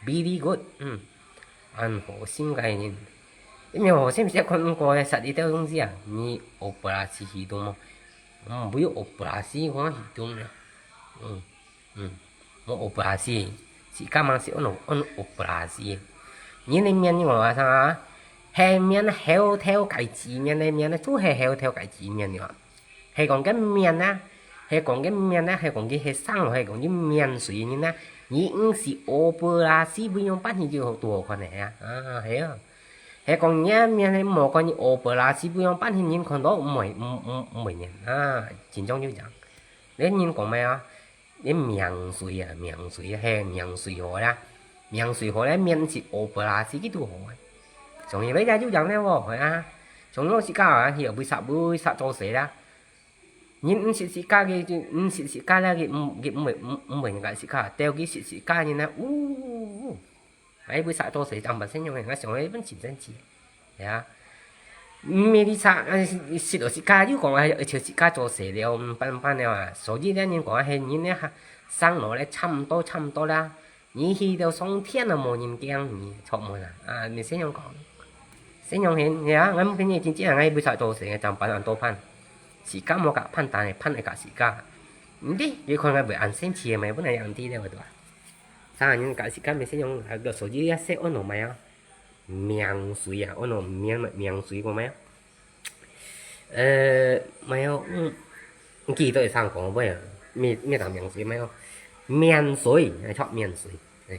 ，very good，嗯，恁好心个人。因為好心食看毋過个，食一條東西啊，你operasi hidung無？嗯，不用operasi，我hidung了。嗯，嗯，無operasi，自家嘛係按，按operasi。你个面你講啊啥啊？係面，後頭該子面个面，就係後頭該子面个。 係講个面啊，係講个面啊，係講佢係生，係講佢面水人啊，你毋係operasi，毋用辦法就好，都好看个啊，啊，係啊。係講你个面係無看你operasi，毋用辦法人看到毋會，毋，毋，毋會認啊，真正就恁樣。你人講咩啊？你命水啊，命水啊，係命水好啦，命水好咧，面係operasi佢都好啊。所以你也就恁樣哦，係啊。所以自家啊，去為啥，為啥做事啦？ 人毋識自家个，就毋識自家啦，佢毋，佢毋會，毋，毋會人家自家，掉佢識自家人啊，嗚，哎，為啥做事正捌先用个？𠊎想个本真正是，係啊。毋係你啥，啊，識到自家，又講啊，而且自家做事了，嗯，辦，辦了啊。所以呢，人講啊，係人呢，哈，生落來差毋多，差毋多啦。 你去到上天啊，無人驚你，著無啦？啊，你先樣講，先樣形，係啊，𠊎毋跟你真正，𠊎為啥做事，正辦恁多辦，自家無甲辦，但係辦个甲自家。毋知，你看𠊎會恁生氣个咩？本來樣知了，對吧？啥人甲自家咩先樣，啊，个手機也寫安到咩啊？命水啊，安到命，命水个咩啊？ 呃，無有，嗯，毋記得會生講咩啊？咩，咩當面水無有？面水，哎，著面水，哎，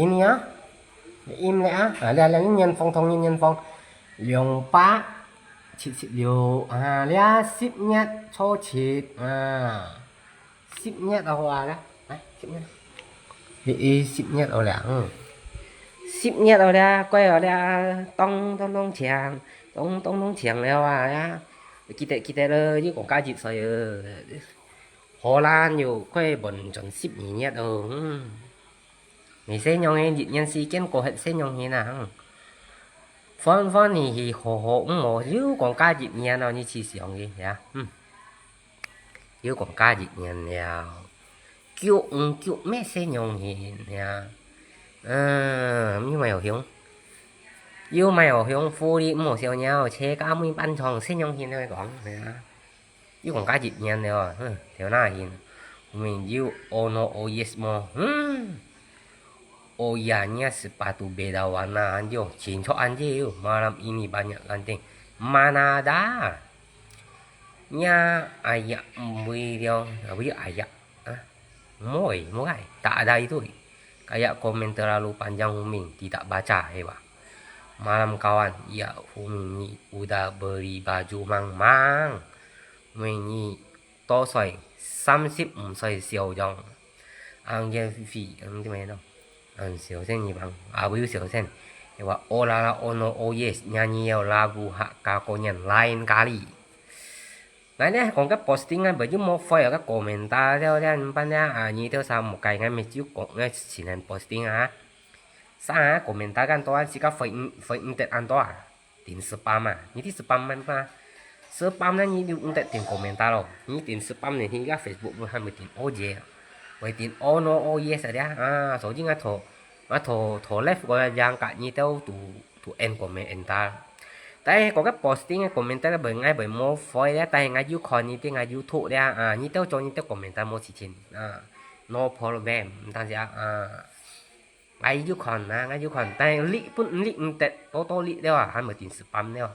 印尼啊，印尼啊，啊，這這年方，同年年方，兩百七十六啊，這十月初七啊，十月好啊，這，來，十月，十月好了，嗯，十月好了，過好了，咚咚咚鏘，咚咚咚鏘了啊，呀，記得記得了，又講加一歲了。 荷蘭又過完全十二月哦，嗯。你細娘个一年時間過忒細娘形啊，嗯。歡歡你去好好，嗯，無，又講加一年哦，你去想个呀，嗯。又講加一年了，久，嗯，久咩細娘形呀，嗯，又沒有用，又沒有用，福利莫小鳥，車家妹半床細娘形來講，呀。 又講加一年了，哼，條那hin，後面又哦no哦yes無，嗯。Oh ya, nya sepatu beda warna，就，清楚恁樣，malam ini banyak ranting。Mana ada？Nya ayak mui liao，apa ayak？啊，mui，mui，tak ada itu。Kayak komen terlalu panjang，後面tidak baca，係吧？Malam kawan，ya，後面你udah beli baju mang？Mang。 每日多歲，三十五歲小樣。Ang Jeffy，嗯，點樣咯？嗯，小生一幫，啊，不是小生，佢話，oh la la，oh no，oh yes，nyanyi要lagu hak kakonyan，lain kali。來呢，講个 posting啊，不就莫回个 komentar了，了，你辦了啊，你條啥莫改，俺们就講，俺只能 posting啊。啥啊，komentar kan多啊，自家回，回唔得恁多啊。 點 spam啊，你知 spam mana？Spam呢，你就毋得點 komentar咯。你點 spam呢，你个 Facebook會喊佢點 O J，會點 O no O yes啊，啊，所以𠊎頭，𠊎頭頭 left 个yang kat你兜to to end komentar。但係嗰個 posting 个 komentar 咧，會𠊎會無回咧，但係𠊎有看你兜个 YouTube 咧，啊，你兜做你兜 komentar無事情啊，no problem，毋單止啊，啊。 𠊎有看啊，𠊎有看，但係你本你毋得，多多你了啊，還無定時辦了。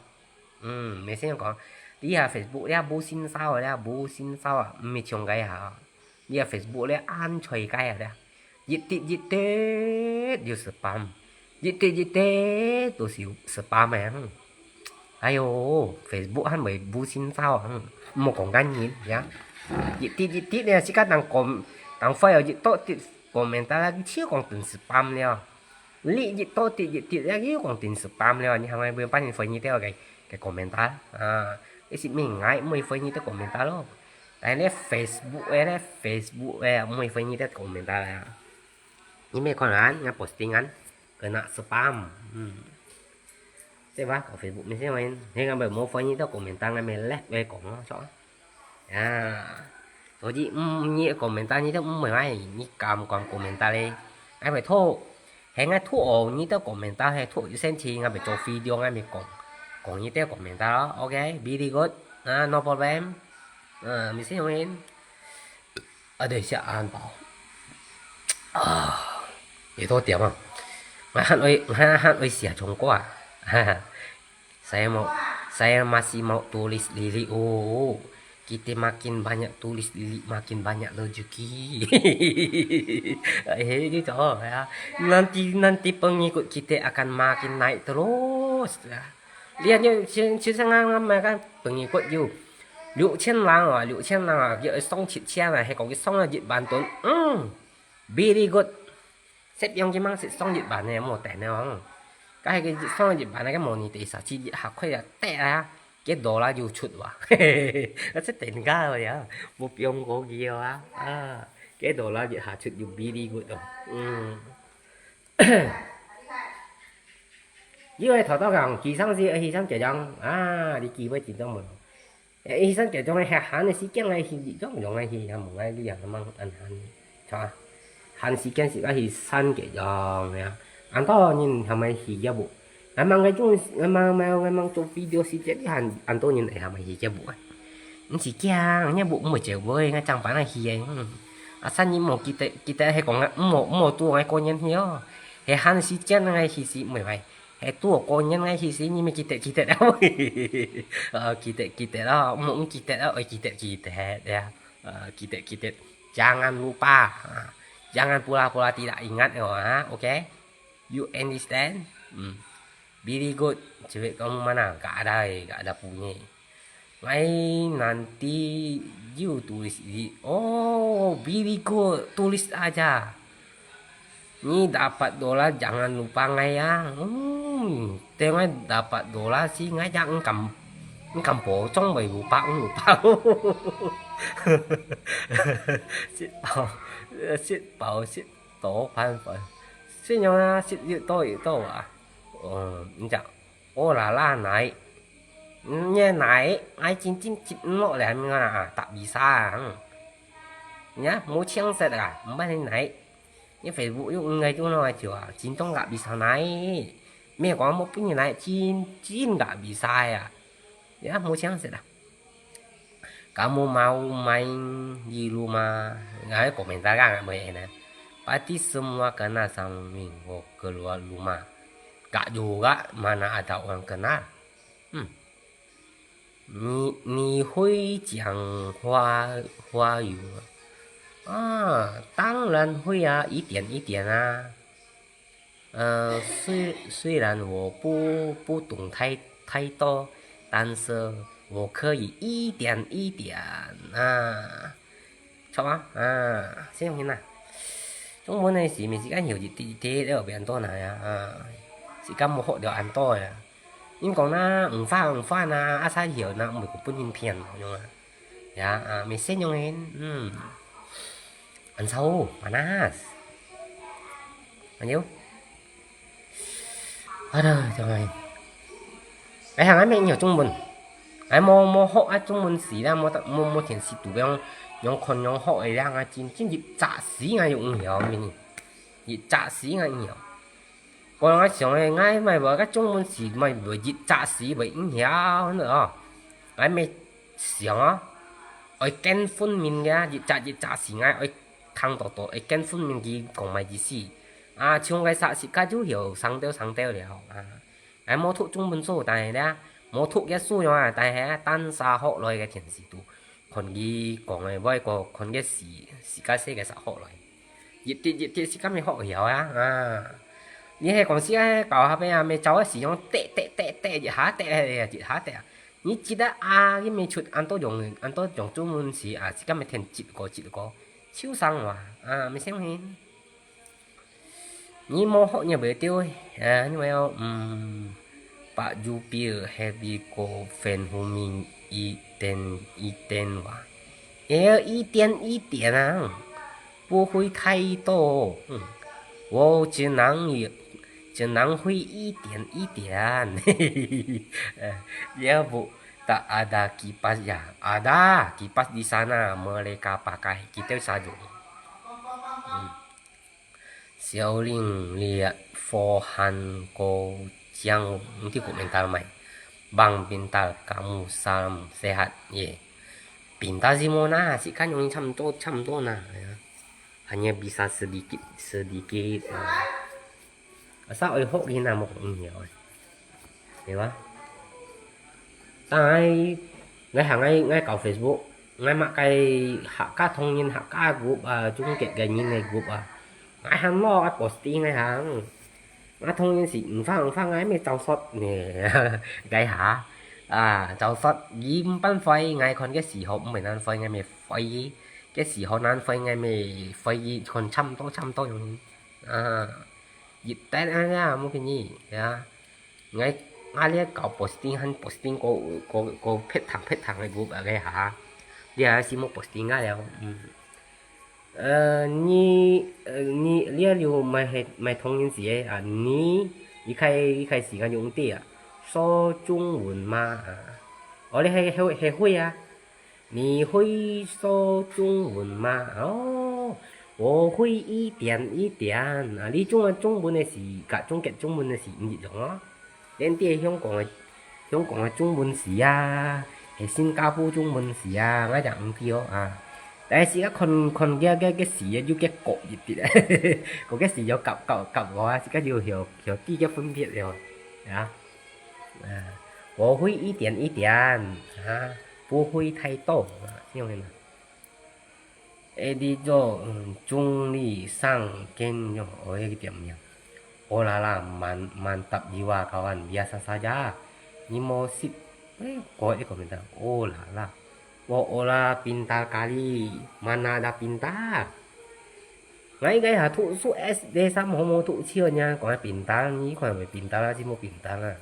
嗯，你先講，你啊 Facebook 了無信號了，無信號啊，毋係像該下，你啊 Facebook 了安全該啊了，一滴一滴就spam，一滴一滴都係spam啊。 哎喲，Facebook還會無信號啊，嗯，莫講恁樣呀。一滴一滴呢，自家當講，當快哦，一多滴講明白啦，就講定時spam了。你一多滴一滴了，又講定時spam了，你還會分人分你掉个个講明白啊？一時明愛莫分你的講明白咯。但係呢，Facebook个呢，Facebook个莫分你的講明白啦。你沒看啊？人家postingan，kena spam，嗯。 Seba ko Facebook mesti main. Ni ngambil mo phone ni to komentar ngambil left we kong so. Ya. Jadi mm, ni komentar ni to mm mai ni kam kam komentar le. Ai mai tho. Heng ai thu o ni to komentar he thu sen chi ngambil cho video ngambil kong. Kong ni to komentar lo. Okay, very good. Ah, no problem. Ah, mesti main. 啊，等一下，安保。啊，幾多點啊？𠊎還愛，𠊎還愛寫中國啊。Saya mau, saya masih mau tulis lili. Oh, kita makin banyak tulis lili, makin banyak rezeki. Eh, gitu ya. Nanti, nanti pengikut kita akan makin naik terus. Ya. 你看，就像，就像𠊎，𠊎買个朋友个有六千人啊，六千人啊，佢送七千啊，係講佢送了一萬噸，嗯，very good。攝影機嘛係送一萬个，無等了啊。該係佢送一萬个，該模擬第三次一下開啊，得啊，幾多啦就出哇。啊，這等價个呀，無用過佢啊，啊，幾多啦一下出就very good哦，嗯。 因為頭到講，佢上次，佢上結帳啊，你機會真正無。佢上結帳个，還个時間个，佢用用个，佢也無愛你啊，慢慢安安，係吧？閒時間自家去散个樣呀。恁多人喊𠊎去个無？𠊎吂个種，𠊎吂，𠊎吂，𠊎吂做video時節，你喊恁多人會喊𠊎去个無啊？毋使驚，你無，毋會借會，𠊎正辦得去个。嗯。啊，散人莫記得，記得係講，莫，莫拄𠊎過年去哦。係閒時間𠊎去時毋會壞，係拄過年𠊎去時，你乜記得，記得啊。呃，記得，記得咯，莫毋記得啊，愛記得，記得呀。呃，記得，記得。Jangan lupa, ah, jangan pura-pura tidak ingat, oh, ha, oke? You understand? Hmm. Very good. Cewek kamu mana? Gak ada, eh, gak ada punya. Ngai nanti you tulis di, oh, very good. Tulis aja. Ni dapat dolar jangan lupa ngai ya. Hmm, tengok dapat dolar si ngai ya, engkam, engkam pocong bai lupa, lupa. Sit pau, sit pau, sit to pan pan. Sit nyong na, sit yut to yut to ah. Oh, ni jak. Oh la la, nai. Nye nai, ai cin cin cit nok le, mi ngana ah, tak bisa ah. Hmm. Ya, mu cheng set ah, mbai ni nai. Ni Facebook yuk ngai tu no ai tiu ah, cin tong gak bisa nai. Mi kong mo pun ni nai, cin cin gak bisa ya. Ya, mu cheng set ah. Kamu mau main di rumah? Ngai komentar ka ngai mo ena. Pasti semua kenal sama Ming, wo keluar rumah. Gak juga, mana ada orang kenal. Hmm. 你，你會講華，華語嗎？啊，當然會啊，一點一點啊。呃，雖，雖然我不，不懂太，太多，但是我可以一點一點啊。 著啊，啊，先生啊，中文个字，每時間曉一滴一滴，了變多來啊，啊，時間無學了恁多啊。人講啦，五花五花啦，啊，才曉啦，毋會分人騙咯，用啊。呀，啊，每先用人，嗯，很臭，panas。哎呦。 Aduh，救命！哎呀，𠊎乜曉中文，𠊎無，無學啊中文字啦，無，無，無電視圖樣，樣看樣學个啦，𠊎真，真一隻字𠊎又毋曉，明明，一隻字𠊎毋曉。過來𠊎想个，𠊎乜無个中文字，乜無一隻字會毋曉，真个哦。𠊎乜想哦，愛見分明个，一隻一隻字𠊎愛 聽到到，會見分明佢講麼意思。啊，像該煞自家就曉生調生調了。啊，𠊎無讀中文書，但係咧，無讀个書樣啊，但係啊，單儕學來个電視圖，看佢講个話，過看个字，自家寫个煞學來。一滴一滴自家乜學曉啊，啊。你係講自家教下邊啊，乜照个字樣，滴滴滴滴，一下滴，一下滴啊。你記得啊，佢乜出恁多用，恁多用中文字啊，自家乜填一個一個。 秋生話，啊，乜相信。你無學你會丟，啊，你會，嗯，把右邊係一個分後面一點一點話，也要一點一點啊，不會太多，嗯，我只能有，只能會一點一點，呃，也不，tak ada kipas ya, ada kipas di sana, mereka pakai, kita saja. 小玲，你啊，火寒過江，你去komentar mai. Bang pintar kamu salam sehat ye. Pintar si mo na, si kan yung 差不多，差不多 na. Hanya bisa sedikit, sedikit. Asal oi hok hin amo kong inyo. Di ba? Tang ai, ngai hang ai, ngai kau Facebook, ngai mak kai hak ka thong yin hak ka group a, chung ket gai yin ngai group a. Ngai hang lo ai posting ngai hang. Ngai thong yin si, nfang nfang ngai me chau sot ne, gai ha. A, chau sot, yim pan fai ngai kon ke si hop, mbai nan fai ngai me fai, ke si hop nan fai ngai me fai, kon chăm to chăm to yung. A, yip ten ai ya, mungkin ni, ya. Ngai, ngai lia kau posting han posting ko, ko, ko phet thang phet thang ngai group a gai ha. Lia si mo posting ngai leo. Ơ, ni, ơ, ni, lia liu mai he, mai thong yin si e, a, ni, i khai, i khai si ngai yung ti a. So chung wun ma a. O lia he, he, he hui a. 你會說中文嗎？哦，我會一點一點啊，你中文，中文个字，甲中國中文个字毋一樣哦。連啲香港个，香港个中文字啊，係新加坡中文字啊，𠊎就毋知哦啊。但係自家看，看个，个，个字啊，有个角一啲啊，个，个字有夾，夾，夾个啊，自家有曉，曉知个分別了啊。啊，我會一點一點啊，不會太多啊，這樣的嘛。 Edit做，嗯，中立上肩用，哦，一个点名。Oh la la, man-, mantap jiwa kawan, biasa saja. Ni mo sit, eh, kuat je komentar. Oh la la. Wo ola pintar kali, mana ada pintar. Ngai ngai ha tu su S D sam homo tu chiu nya, kong pintar, ni kong pintar la, si mo pintar la.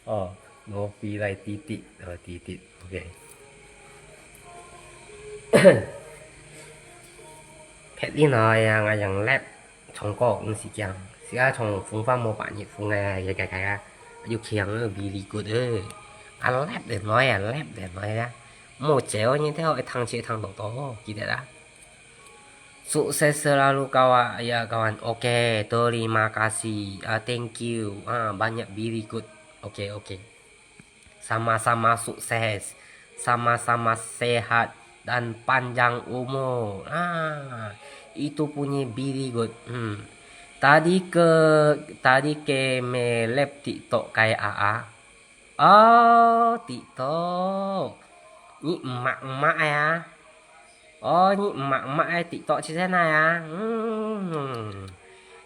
哦，我飛來滴滴，哦，滴滴，OK。Pet đi nói à, ngài yang lep, chong ko cũng si kiang. Si a chong phung pha mo pa nhị phung à, ya kai kai à. Yu kiang, very good, eh. A lep de nói à, lep de nói à. Mo chéo nhị theo, thang che thang to to, kì de à. Sukses selalu kawan, ya kawan. Oke, terima kasih. Ah, thank you. Ah, banyak, very good. Oke, oke. Sama-sama sukses. Sama-sama sehat dan panjang umur. Ah, itu punya very good. Hmm. Tadi ke, tadi ke me lep TikTok kai a a. Ơ, TikTok. Nyi emak-emak ya. Ơ, nyi emak-emak ya, TikTok cik sen ya. Hmm.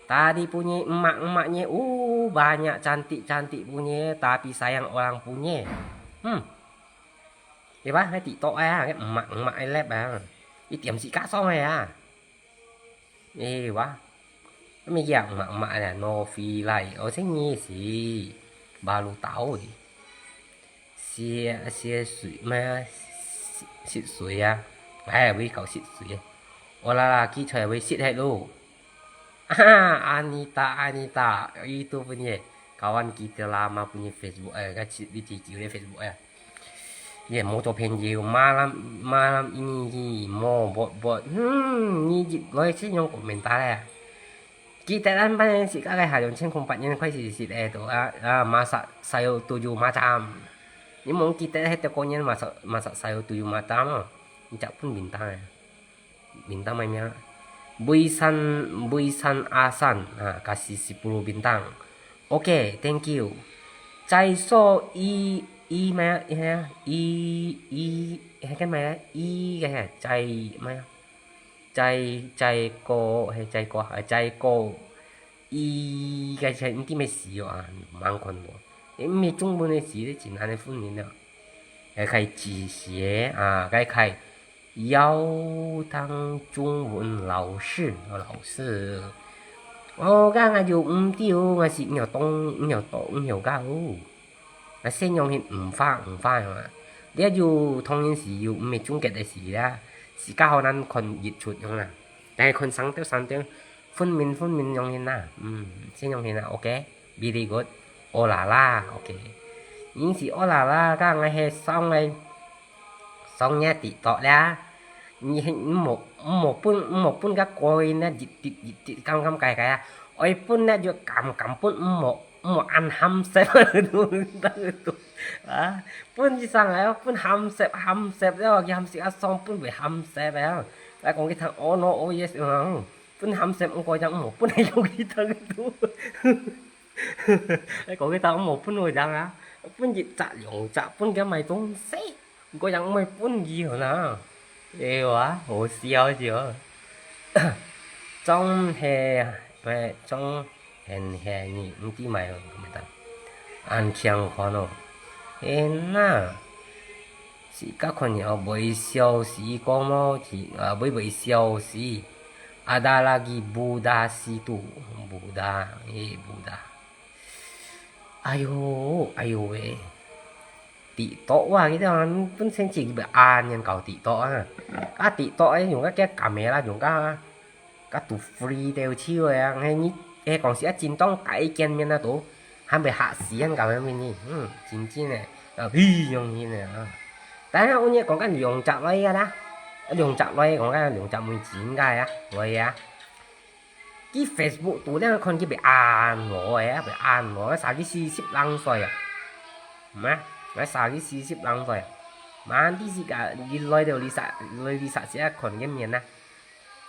Tadi punya emak-emaknya, uh, banyak cantik-cantik punya, tapi sayang orang punya. Hmm. Iya, hai TikTok ya, hai emak-emak lep ya. Itiam si kasong ya. 哎，哇，乜樣嘛，嘛啦，no feel like，哦，這意思，baru tahu。食，食水咩？食，食水啊？哎，胃口食水。我啦啦，記錯，會食忒咯。啊，Anita，Anita，itu punya，kawan kita lama punya Facebook，哎，該你知佢个Facebook，哎。 Ye, mo to phen ye, malam, malam ini ye, mo bot bot. Hmm, ni jip loi si nyong komentar ya. Kita kan pan si ka kai ha yong chen kong pat nyen kai si si eh to, ah, ah, masak sayur tujuh macam. Ni mong kita he to konyen masak, masak sayur tujuh macam, oh. Ni cak pun bintang ya. Bintang mai mia. Buisan, buisan asan. Ha, kasih sepuluh bintang. Oke, thank you. Cai so i, i mai, i, i, i, ke mai, i, ke, cai mai. Cai, cai ko, he, cai ko, he, cai ko. I, ke, cai, nanti mai si yo, ah, mang kon lo. Ini Jungmun de si, de cina de fun ni na. Ke kai ji xie, ah, ke kai 要当中文老师，老师。哦，該𠊎就毋知哦，𠊎是仰當，仰當，仰个哦。𠊎先用係毋花，毋花嘛。這就當然是有毋係中國个事啦，自家好難看日出樣啦。但係看生調，生調，分明，分明用係啦。嗯，先用係啦，OK。 Very good. Oh la la, oke. Ini si oh la la，該𠊎係上个，上个TikTok啦。你，你莫，莫分，莫分該過呢，一滴一滴，減減解解啊。愛分呢就減減分，莫，莫恁鹹澀。啊，分一上來，分鹹澀，鹹澀了，佢鹹澀啊，上分會鹹澀啊。來講佢聽，oh no, oh yes，嗯。 分鹹澀毋過樣，毋好分係用佢當多。你講佢當毋好分我樣啊，分一隻兩隻，分佢買東西，毋過樣毋會分佢好啦。哎哇，好笑死哦。總係，誒，總係係你毋知買，毋知。恁健康哦。哎那。 自家看了會笑死，講咯，是，啊，會，會笑死。Ada lagi Buddha situ, Buddha, eh, Buddha. 哎喲，哎喲喂。TikTok啊，佢兜本身自己會按人搞TikTok啊。啊，TikTok啊，用个叫kamera，用个啊。 該都free兜手个啊，嘿，你，嘿，講實啊，真當大見面啊，都，還袂嚇死人搞樣面呢，嗯，真正个，啊，嘿，用心个啊。但係有你講緊兩隻位个啦，兩隻來講个，兩隻妹子應該啊，來啊。佢Facebook度了看佢會恁老个啊，會恁老个，三十四十零歲啊。嘛，𠊎三十四十零歲啊。嘛，你自家，你來到你三，來你三十啊，看个面啊。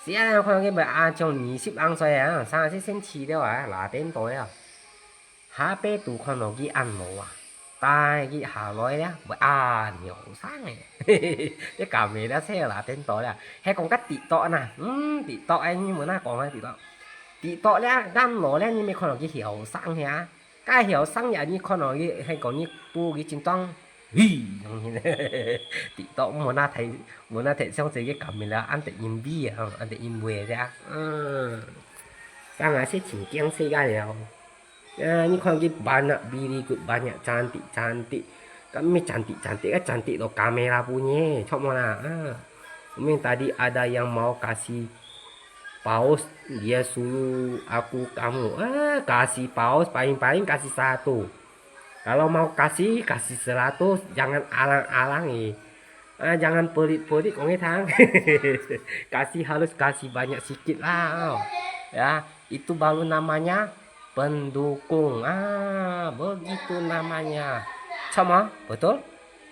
是啊，看佢會啊，像二十零歲啊，三十先去了啊，拉顛倒了。 下擺都看到佢恁老啊，但係佢下來了，會恁後生个。你敢會了，切啦，顛倒了。係講个TikTok呐，嗯，TikTok哎，你問啊講个TikTok。TikTok了，恁老了，你咪看到佢後生个啊？該後生呀，你看到佢，係講你都佢真當，嘿，TikTok問啊睇，問啊睇，像這个敢會了，恁得因為啊，恁得因為个啊，嗯。當然係真驚世界了。 Ya, ini kan lagi banyak biri good, banyak cantik-cantik. Kami cantik-cantik kan cantik lo kamera punya, cok mana? Ah. Umi tadi ada yang mau kasih paus, dia suruh aku kamu. Ah, kasih paus paling-paling kasih satu. Kalau mau kasih, kasih seratus, jangan alang-alang eh. Ah, jangan pelit-pelit, kong tang. Kasih halus, kasih banyak sikit lah. Oh. Ya, itu baru namanya pendukung. Ah, begitu namanya. Sama, betul?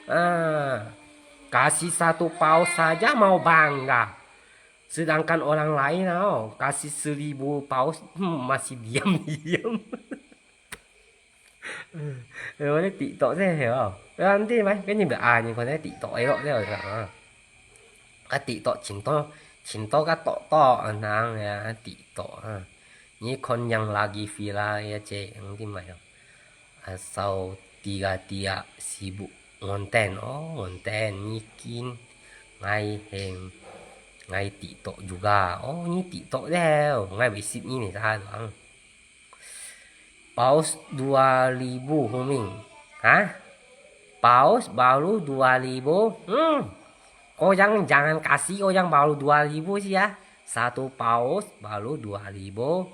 Ah, kasih satu paus saja mau bangga. Sedangkan orang lain, oh, kasih seribu paus, hmm, masih diam-diam. 我咧TikTok真係哦，你知咩？跟住咪啊，你看咧TikTok个咯，你啊，啊TikTok前多前多个多多啊，人啊TikTok啊，你看yang lagi viral个，你知咩哦？Asal tiga-tiga sibuk ngonten, oh ngonten，你見，𠊎係，𠊎TikTok juga，oh你TikTok咧，𠊎會識你呢，啥人？ Paus dua ribu, Huming. Hah? Paus baru dua ribu? Hmm. Kau yang jangan kasih, kau yang baru dua ribu sih ya. Satu paus baru dua ribu.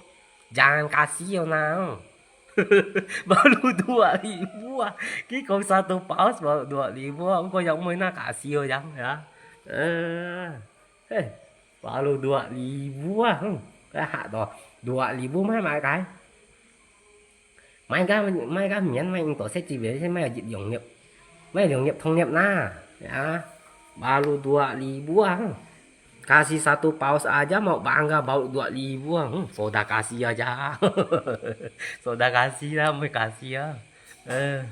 Jangan kasih kau nang. Baru dua ribu ah. Kau satu paus baru dua ribu ah. Kau yang mana kasih kau yang ya. Eh. Hei, baru dua ribu ah. Hmm. Kau hak tu. Dua ribu mai mai kai. Mai ka, mai ka mian mai ing to se ci be se mai jit yong nyep. Mai yong nyep thong nyep na. Ya. Baru dua ribu ah. Hmm. Kasih satu paus aja mau bangga baru dua ribu ah. Hmm. Soda kasih aja. Soda kasih lah, mai kasih ah. Eh.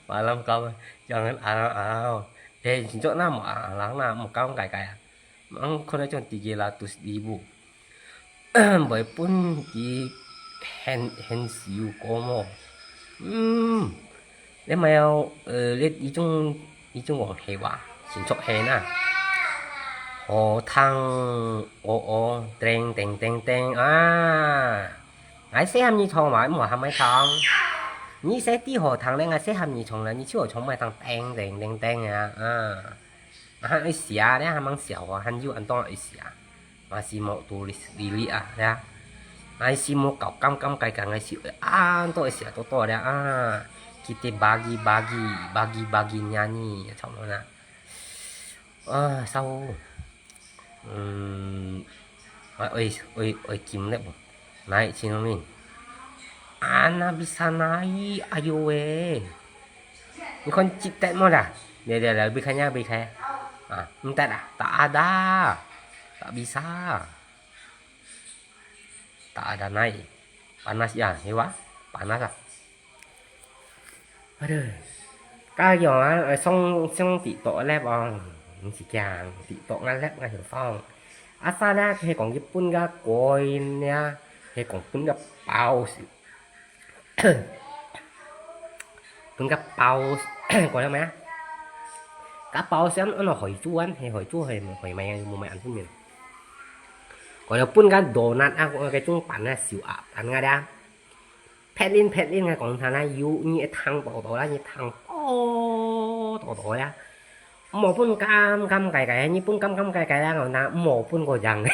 Malam kau jangan alang-alang. Eh, sincok na mau alang na, mau kau kai kai ah. Mang kau na cong tiga ratus ribu. Bai pun ki hen, hen siu komo. Hmm. Dia mai au, eh, lihat ijung, ijung wong hewa. Sincok hena. Ho thang, o o, teng teng teng teng. Ah. Ai se ham ni chong wa, mo ham mai chong. Ni se ti ho thang le, ngai se ham ni chong le, ni chiu chong mai thang teng teng teng teng ya. Ah. Ahan oi sia le, hamang sia ho, han yu an tong oi sia. Masih mau tulis lili ah ya. Ai si mo kau kam kam kai kai ngai si an to oi sia to to le ah. Kita bagi bagi, bagi bagi nyanyi, chong na. Ah, sao. Hmm. Oi, oi, oi, oi, kim le bo. Nai, chin min. Ana bisa nai, ayo we. Ni kon cip tet mo da. Dia, dia, dia, beri kanya, beri kaya. Ah, minta dah. Tak ada. Tak bisa. Tak ada nai. Panas ya, hewa. Panas ah. Aduh. Ka yong ah, song, song TikTok lep ong. Ngi si kiang, TikTok ngan lep ngan hiu song. Asa na, he kong Nhật Bản ga koi nia, he kong Nhật Bản ga bao si. Nhật Bản ga bao, koi lep meh? Ga bao si an, an lo hoi chu an, he hoi chu hoi, hoi mai, mu mai an Nhật Bản mien. Koi lep Nhật Bản ga donut ah, koi chung pan ah, siu ah, pan ga da. Pet lin, pet lin, ngai kong than na, yu, nyi thang to to la, nyi thang to to to ya. Mo pun kam kam kai kai, nyi pun kam kam kai kai la, ngau na, mo pun ko yang.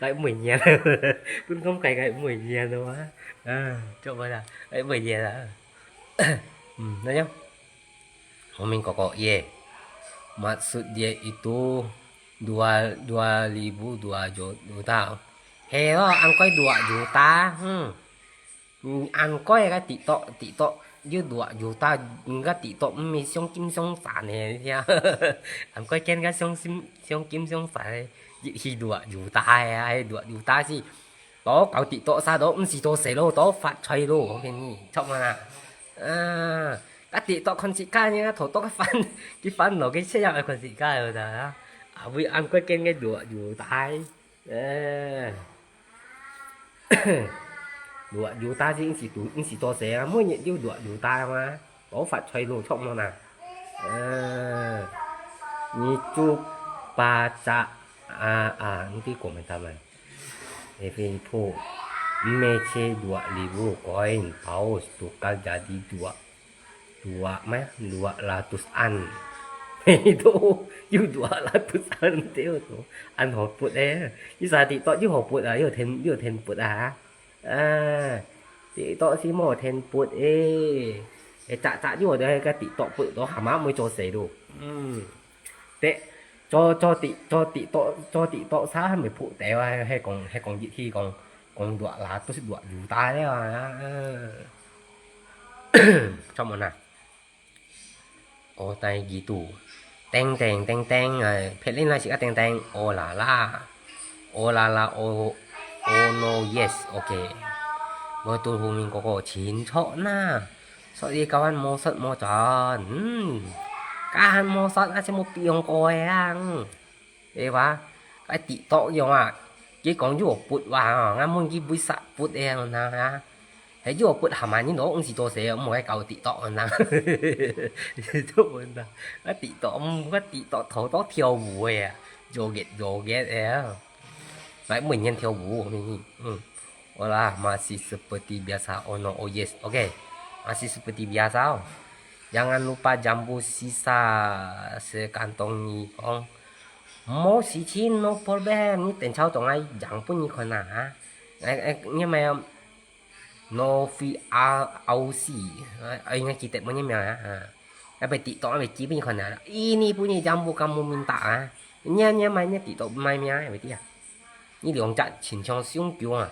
Lai mui nyan. Pun kam kai kai mui nyan lo wa. Ah, coba dah. Lai mui nyan la. Hmm, na yang. Homin koko ye. Maksudnya itu dua, dua ribu dua juta. Hello, angkoi dua juta. Hmm. Angkoi ka TikTok, TikTok 有 dua juta, 个 TikTok 毋係相金相賺个，你聽。Angkoi 見个相金相賺个，一去 dua juta 啊，係 dua juta 係。到搞 TikTok 啥都毋使做事咯，都發財咯，我跟你，著無啦？啊，該 TikTok 看自家呢，頭到个翻，佢翻落去，切入去看自家个啦。啊，為 angkoi 見个 dua juta。 Eh, dua juta 係毋使做，毋使做事啊，每日有 dua juta嘛，都發財咯，著無啦？Eh, 你就把這，啊，啊，你講麼个嘛？Evipo, mece dua ribu koin paus tukar jadi dua. Dua mah, dua ratus an. Itu, 有 dua ratus an 對哦。恁好發个，你啥TikTok有好發啊，有天，有天發啊。啊，TikTok 係無天發个。誒，早，早有个該TikTok發到，還嘛毋會做事咯。嗯。對，做，做Tik，做TikTok，做TikTok 啥還未發到啊，係講，係講一去講，講 dua ratus dua juta了啊。 Come on 啊。 Otai gitu. Teng teng teng teng, eh, Petlin lai sik ah teng teng. Oh la la. Oh la la, oh, oh no, yes, okay. Betul Humin koko, 清楚啦。所以kawan 無失無賺。嗯。Kawan 無失，啊，全部變過个啊。嗯。 Ê wa, cái TikTok yong à, cái 講有發哇吼，𠊎問佢為啥發个啊，那啊，係有發下嘛，你都毋使做事，毋好搞TikTok啊，那。做乜啊？Cái TikTok，嗯，cái TikTok頭都跳舞个啊，joget joget个啊，來每天跳舞，嗯。 Hola, masih seperti biasa. Oh no, oh yes. Okay. Masih seperti biasa. Jangan lupa jambu sisa sekantong ni kong. 無事情，no problem。你等超總愛養分你看啊，哈。哎，哎，你有沒有？No fi au si。哎，應該記得麼个名啊？哈。 Ape TikTok ape kibi khon na. Ini punya jambu kamu minta ah. Nya nya mai nya TikTok mai mia ape ti ah. Ni 兩隻親像相勼啊。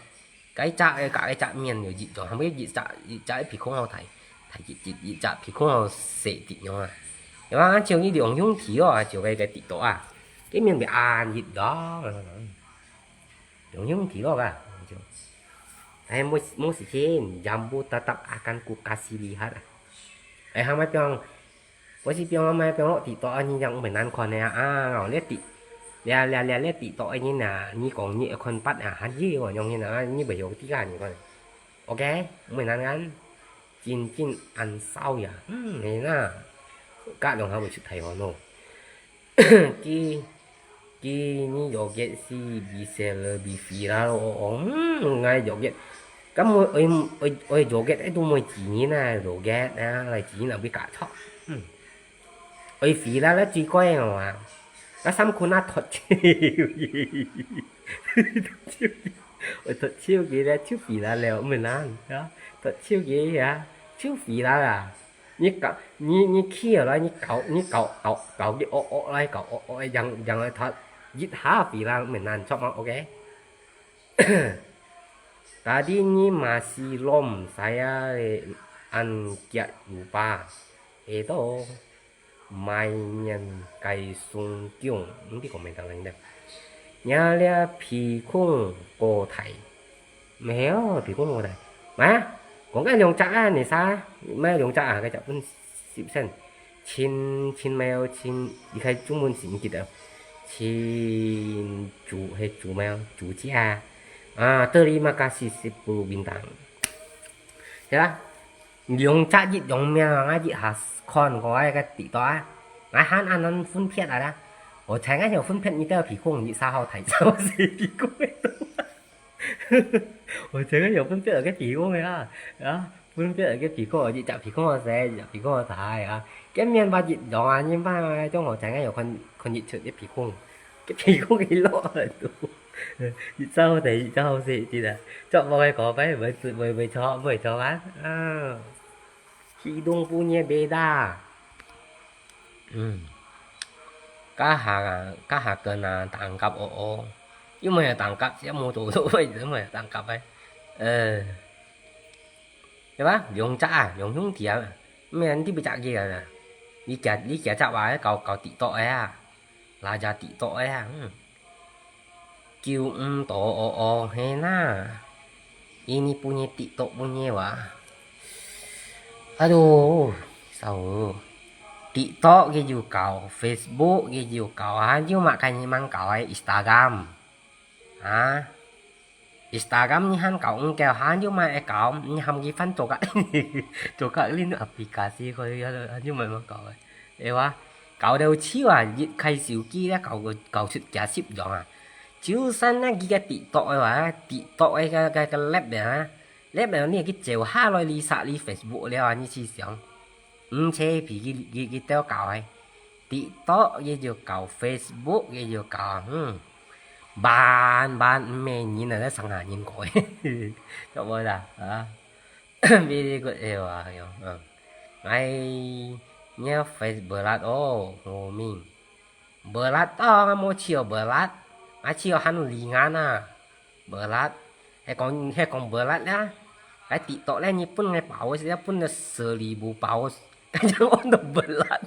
該隻个甲該隻面有一樣，後尾一隻一隻鼻孔好大，大一一一隻鼻孔好細滴樣啊。有啊，像你兩兄弟哦，就該个TikTok啊，cái面會恁一樣。 兩兄弟咯啊。Ai, mau mau sikin, jambu tetap akan kukasih lihat. Ai, hang mai piang, wei si piang mai piang lo TikTok ni yang 毋會難看个啊。啊，這TikTok，這這這這TikTok个人啊，你講你會看捌啊，還係我用人啊，你袂曉知啊，你看。OK，毋會難看，真真恁燒呀，嗯，係啦，隔兩下會出大汗咯。 Ki, ki ni joget si bisa lebih viral, oh, oh. Hmm, ngai joget. Kamu oi, oi, oi joget itu moi jinin ah, joget ah, lai jinin ah, bika chok. Hmm. Oi viral lah cui koi ngau ah. Lah sam kun ah thot chiu. Thot chiu. Oi thot chiu ki lah chiu viral leo menan, ya. Thot chiu ki ya, chiu viral ah. 你搞，你，你去了來，你搞，你搞，搞，搞佢惡惡來，搞惡惡个，讓，讓佢他一下飛啦，毋難著嘛，OK。Tadi 你嘛係攏毋使啊，恁遽又吧，會到，mai nyan kai sung kiung，毋知講咩道理呢。若這鼻孔過大。 毋係哦，鼻公無大。來啊，講該兩隻啊，你啥？買兩隻啊，該隻分十仙。Cin，cin mèo，cin，你看中文字你記得。Cin，豬，係豬mèo，豬隻啊。啊，terima kasih sepuluh bintang。係啦，兩隻一樣名啊，一下看過啊，該地道啊，𠊎還恁難分別啊啦。我才𠊎曉分別你兜鼻公，你啥好大，啥好細鼻公个。 我真个有分別个鼻公个啊，啊，分別个鼻公，一隻鼻公个細，一隻鼻公个大啊。見面吧一樣啊，你吧，中學生个有看，看日出个鼻公，个鼻公个落很多。一隻好大，一隻好細，知啦。著無个講，反正袂，袂，袂錯，袂錯啊。啊，hidung punya beda。嗯。該下啊，該下跟啊，打交哦哦，又毋係打交，只無做做，又毋係打交个。呃，對吧？兩隻啊，兩兄弟啊，毋係你比較个啊，你家你家隻話搞搞TikTok个啊，哪隻TikTok个啊，嗯。 救毋到哦哦，係哪？Ini punya TikTok punya哇。Aduh，愁哦。TikTok个又搞，Facebook个又搞，還有麼个你吂搞个Instagram？啊？Instagram你還搞毋夠，還有麼个搞？你喊佢翻做个，做个另aplikasi可以，還有麼个搞个？ 係哇，搞到手啊，一開手機咧，搞个搞出幾十樣啊。就算咧，佢个TikTok个話，TikTok个个个个lab个啊，lab个你去照下來，你殺你Facebook了啊，你試想，毋使比佢佢佢兜搞个，TikTok个就搞，Facebook个就搞，嗯，萬萬毋係人啊，上下人過个，著無啦？啊？ Very good，哎哇，哎喲，嗯。Ai, nya face berat oh, ngoming. Berat oh, ngamo chiu berat. Ai chiu han lingan ah. Berat. Hai kong, hai kong berat ya. Ai TikTok le, ni pun ngai paus ya, pun na seribu paus. Kajang ono berat.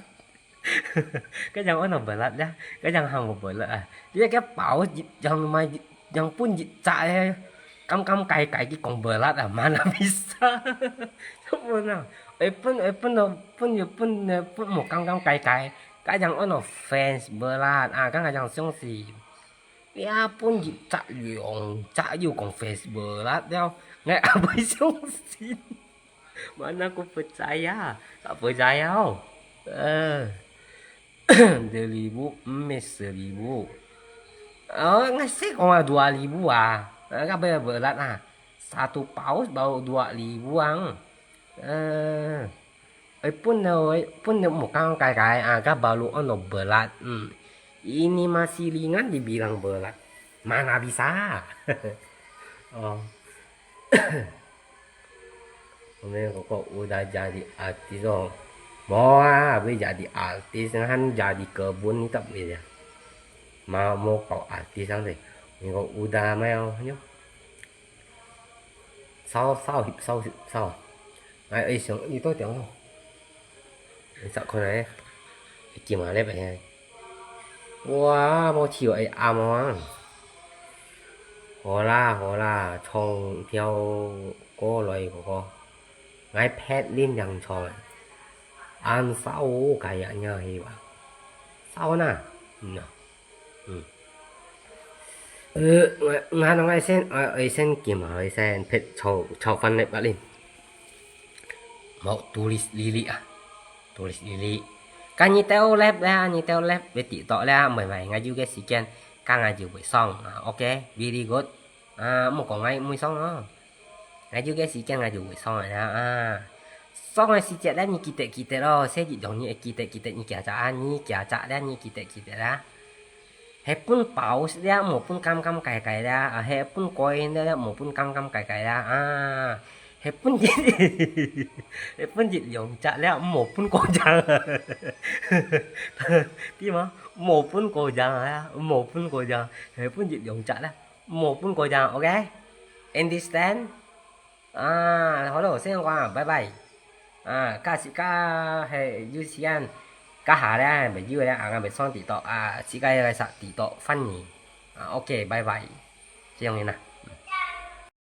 該樣安到berat咧？該樣喊無berat啊？你該包一樣買，樣分一隻咧，減減解解佢講berat啊，mana bisa？做麼啊？會分會分到分又分咧，分無減減解解，該樣安到fans berat啊，該樣相信。你啊分一隻兩隻又講fans berat了，𠊎也會相信。 Mana aku percaya? Tak percaya oh. Eh, seribu, emis seribu. Oh, ngasih kau dua ribu ah. Ka berat ah. Satu paus baru dua ribu ang. Eh, eh, pun dah, pun dah mukang kai kai ah, ka baru ono berat. Hmm. Ini masih ringan dibilang berat. Mana bisa? Oh. Umi koko udah jadi artis oh. Mau ah, boleh jadi artis, han jadi kebun ni tak boleh ya. Mau mau kau artis ang deh. Umi koko udah mai oh, nyo. Sao sao sao sao. Ai ai siang ni to tiang oh. Sa khon ai. Kim ah le bai. Wow, mau chiu ai am ang. 好啦好啦，唱條歌來哥哥。𠊎拍恁樣唱啊。An sao kaya nya hiwa. Sao na. Nah. Hmm. 呃，𠊎𠊎𠊎先，𠊎𠊎先撳下佢先，別吵吵翻你把你。無，tulis lili啊，tulis lili。Kan你兜lap咧，你兜lap會知道咧，慢慢𠊎有个時間，kan𠊎就會上啊。OK，very good。啊，莫講𠊎毋會上哦。 𠊎有个時間𠊎就會上來啦啊。上个時節咧，你記得記得咯，細一樣你會記得記得你幾隻啊，你幾隻咧，你記得記得啦。係分包咧，莫分減減解解啦，啊，係分個人咧，莫分減減解解啦啊。係分一，係分一兩隻咧，莫分個隻。對嗎？莫分個隻啊，莫分個隻，係分一兩隻咧。 莫分過樣，OK？Understand？啊，好了，先講啊，拜拜。啊，假使假係有時間，假下咧，袂有咧，啊，𠊎會上知道啊，自家來識知道，歡迎。啊，OK，拜拜。這樣啦。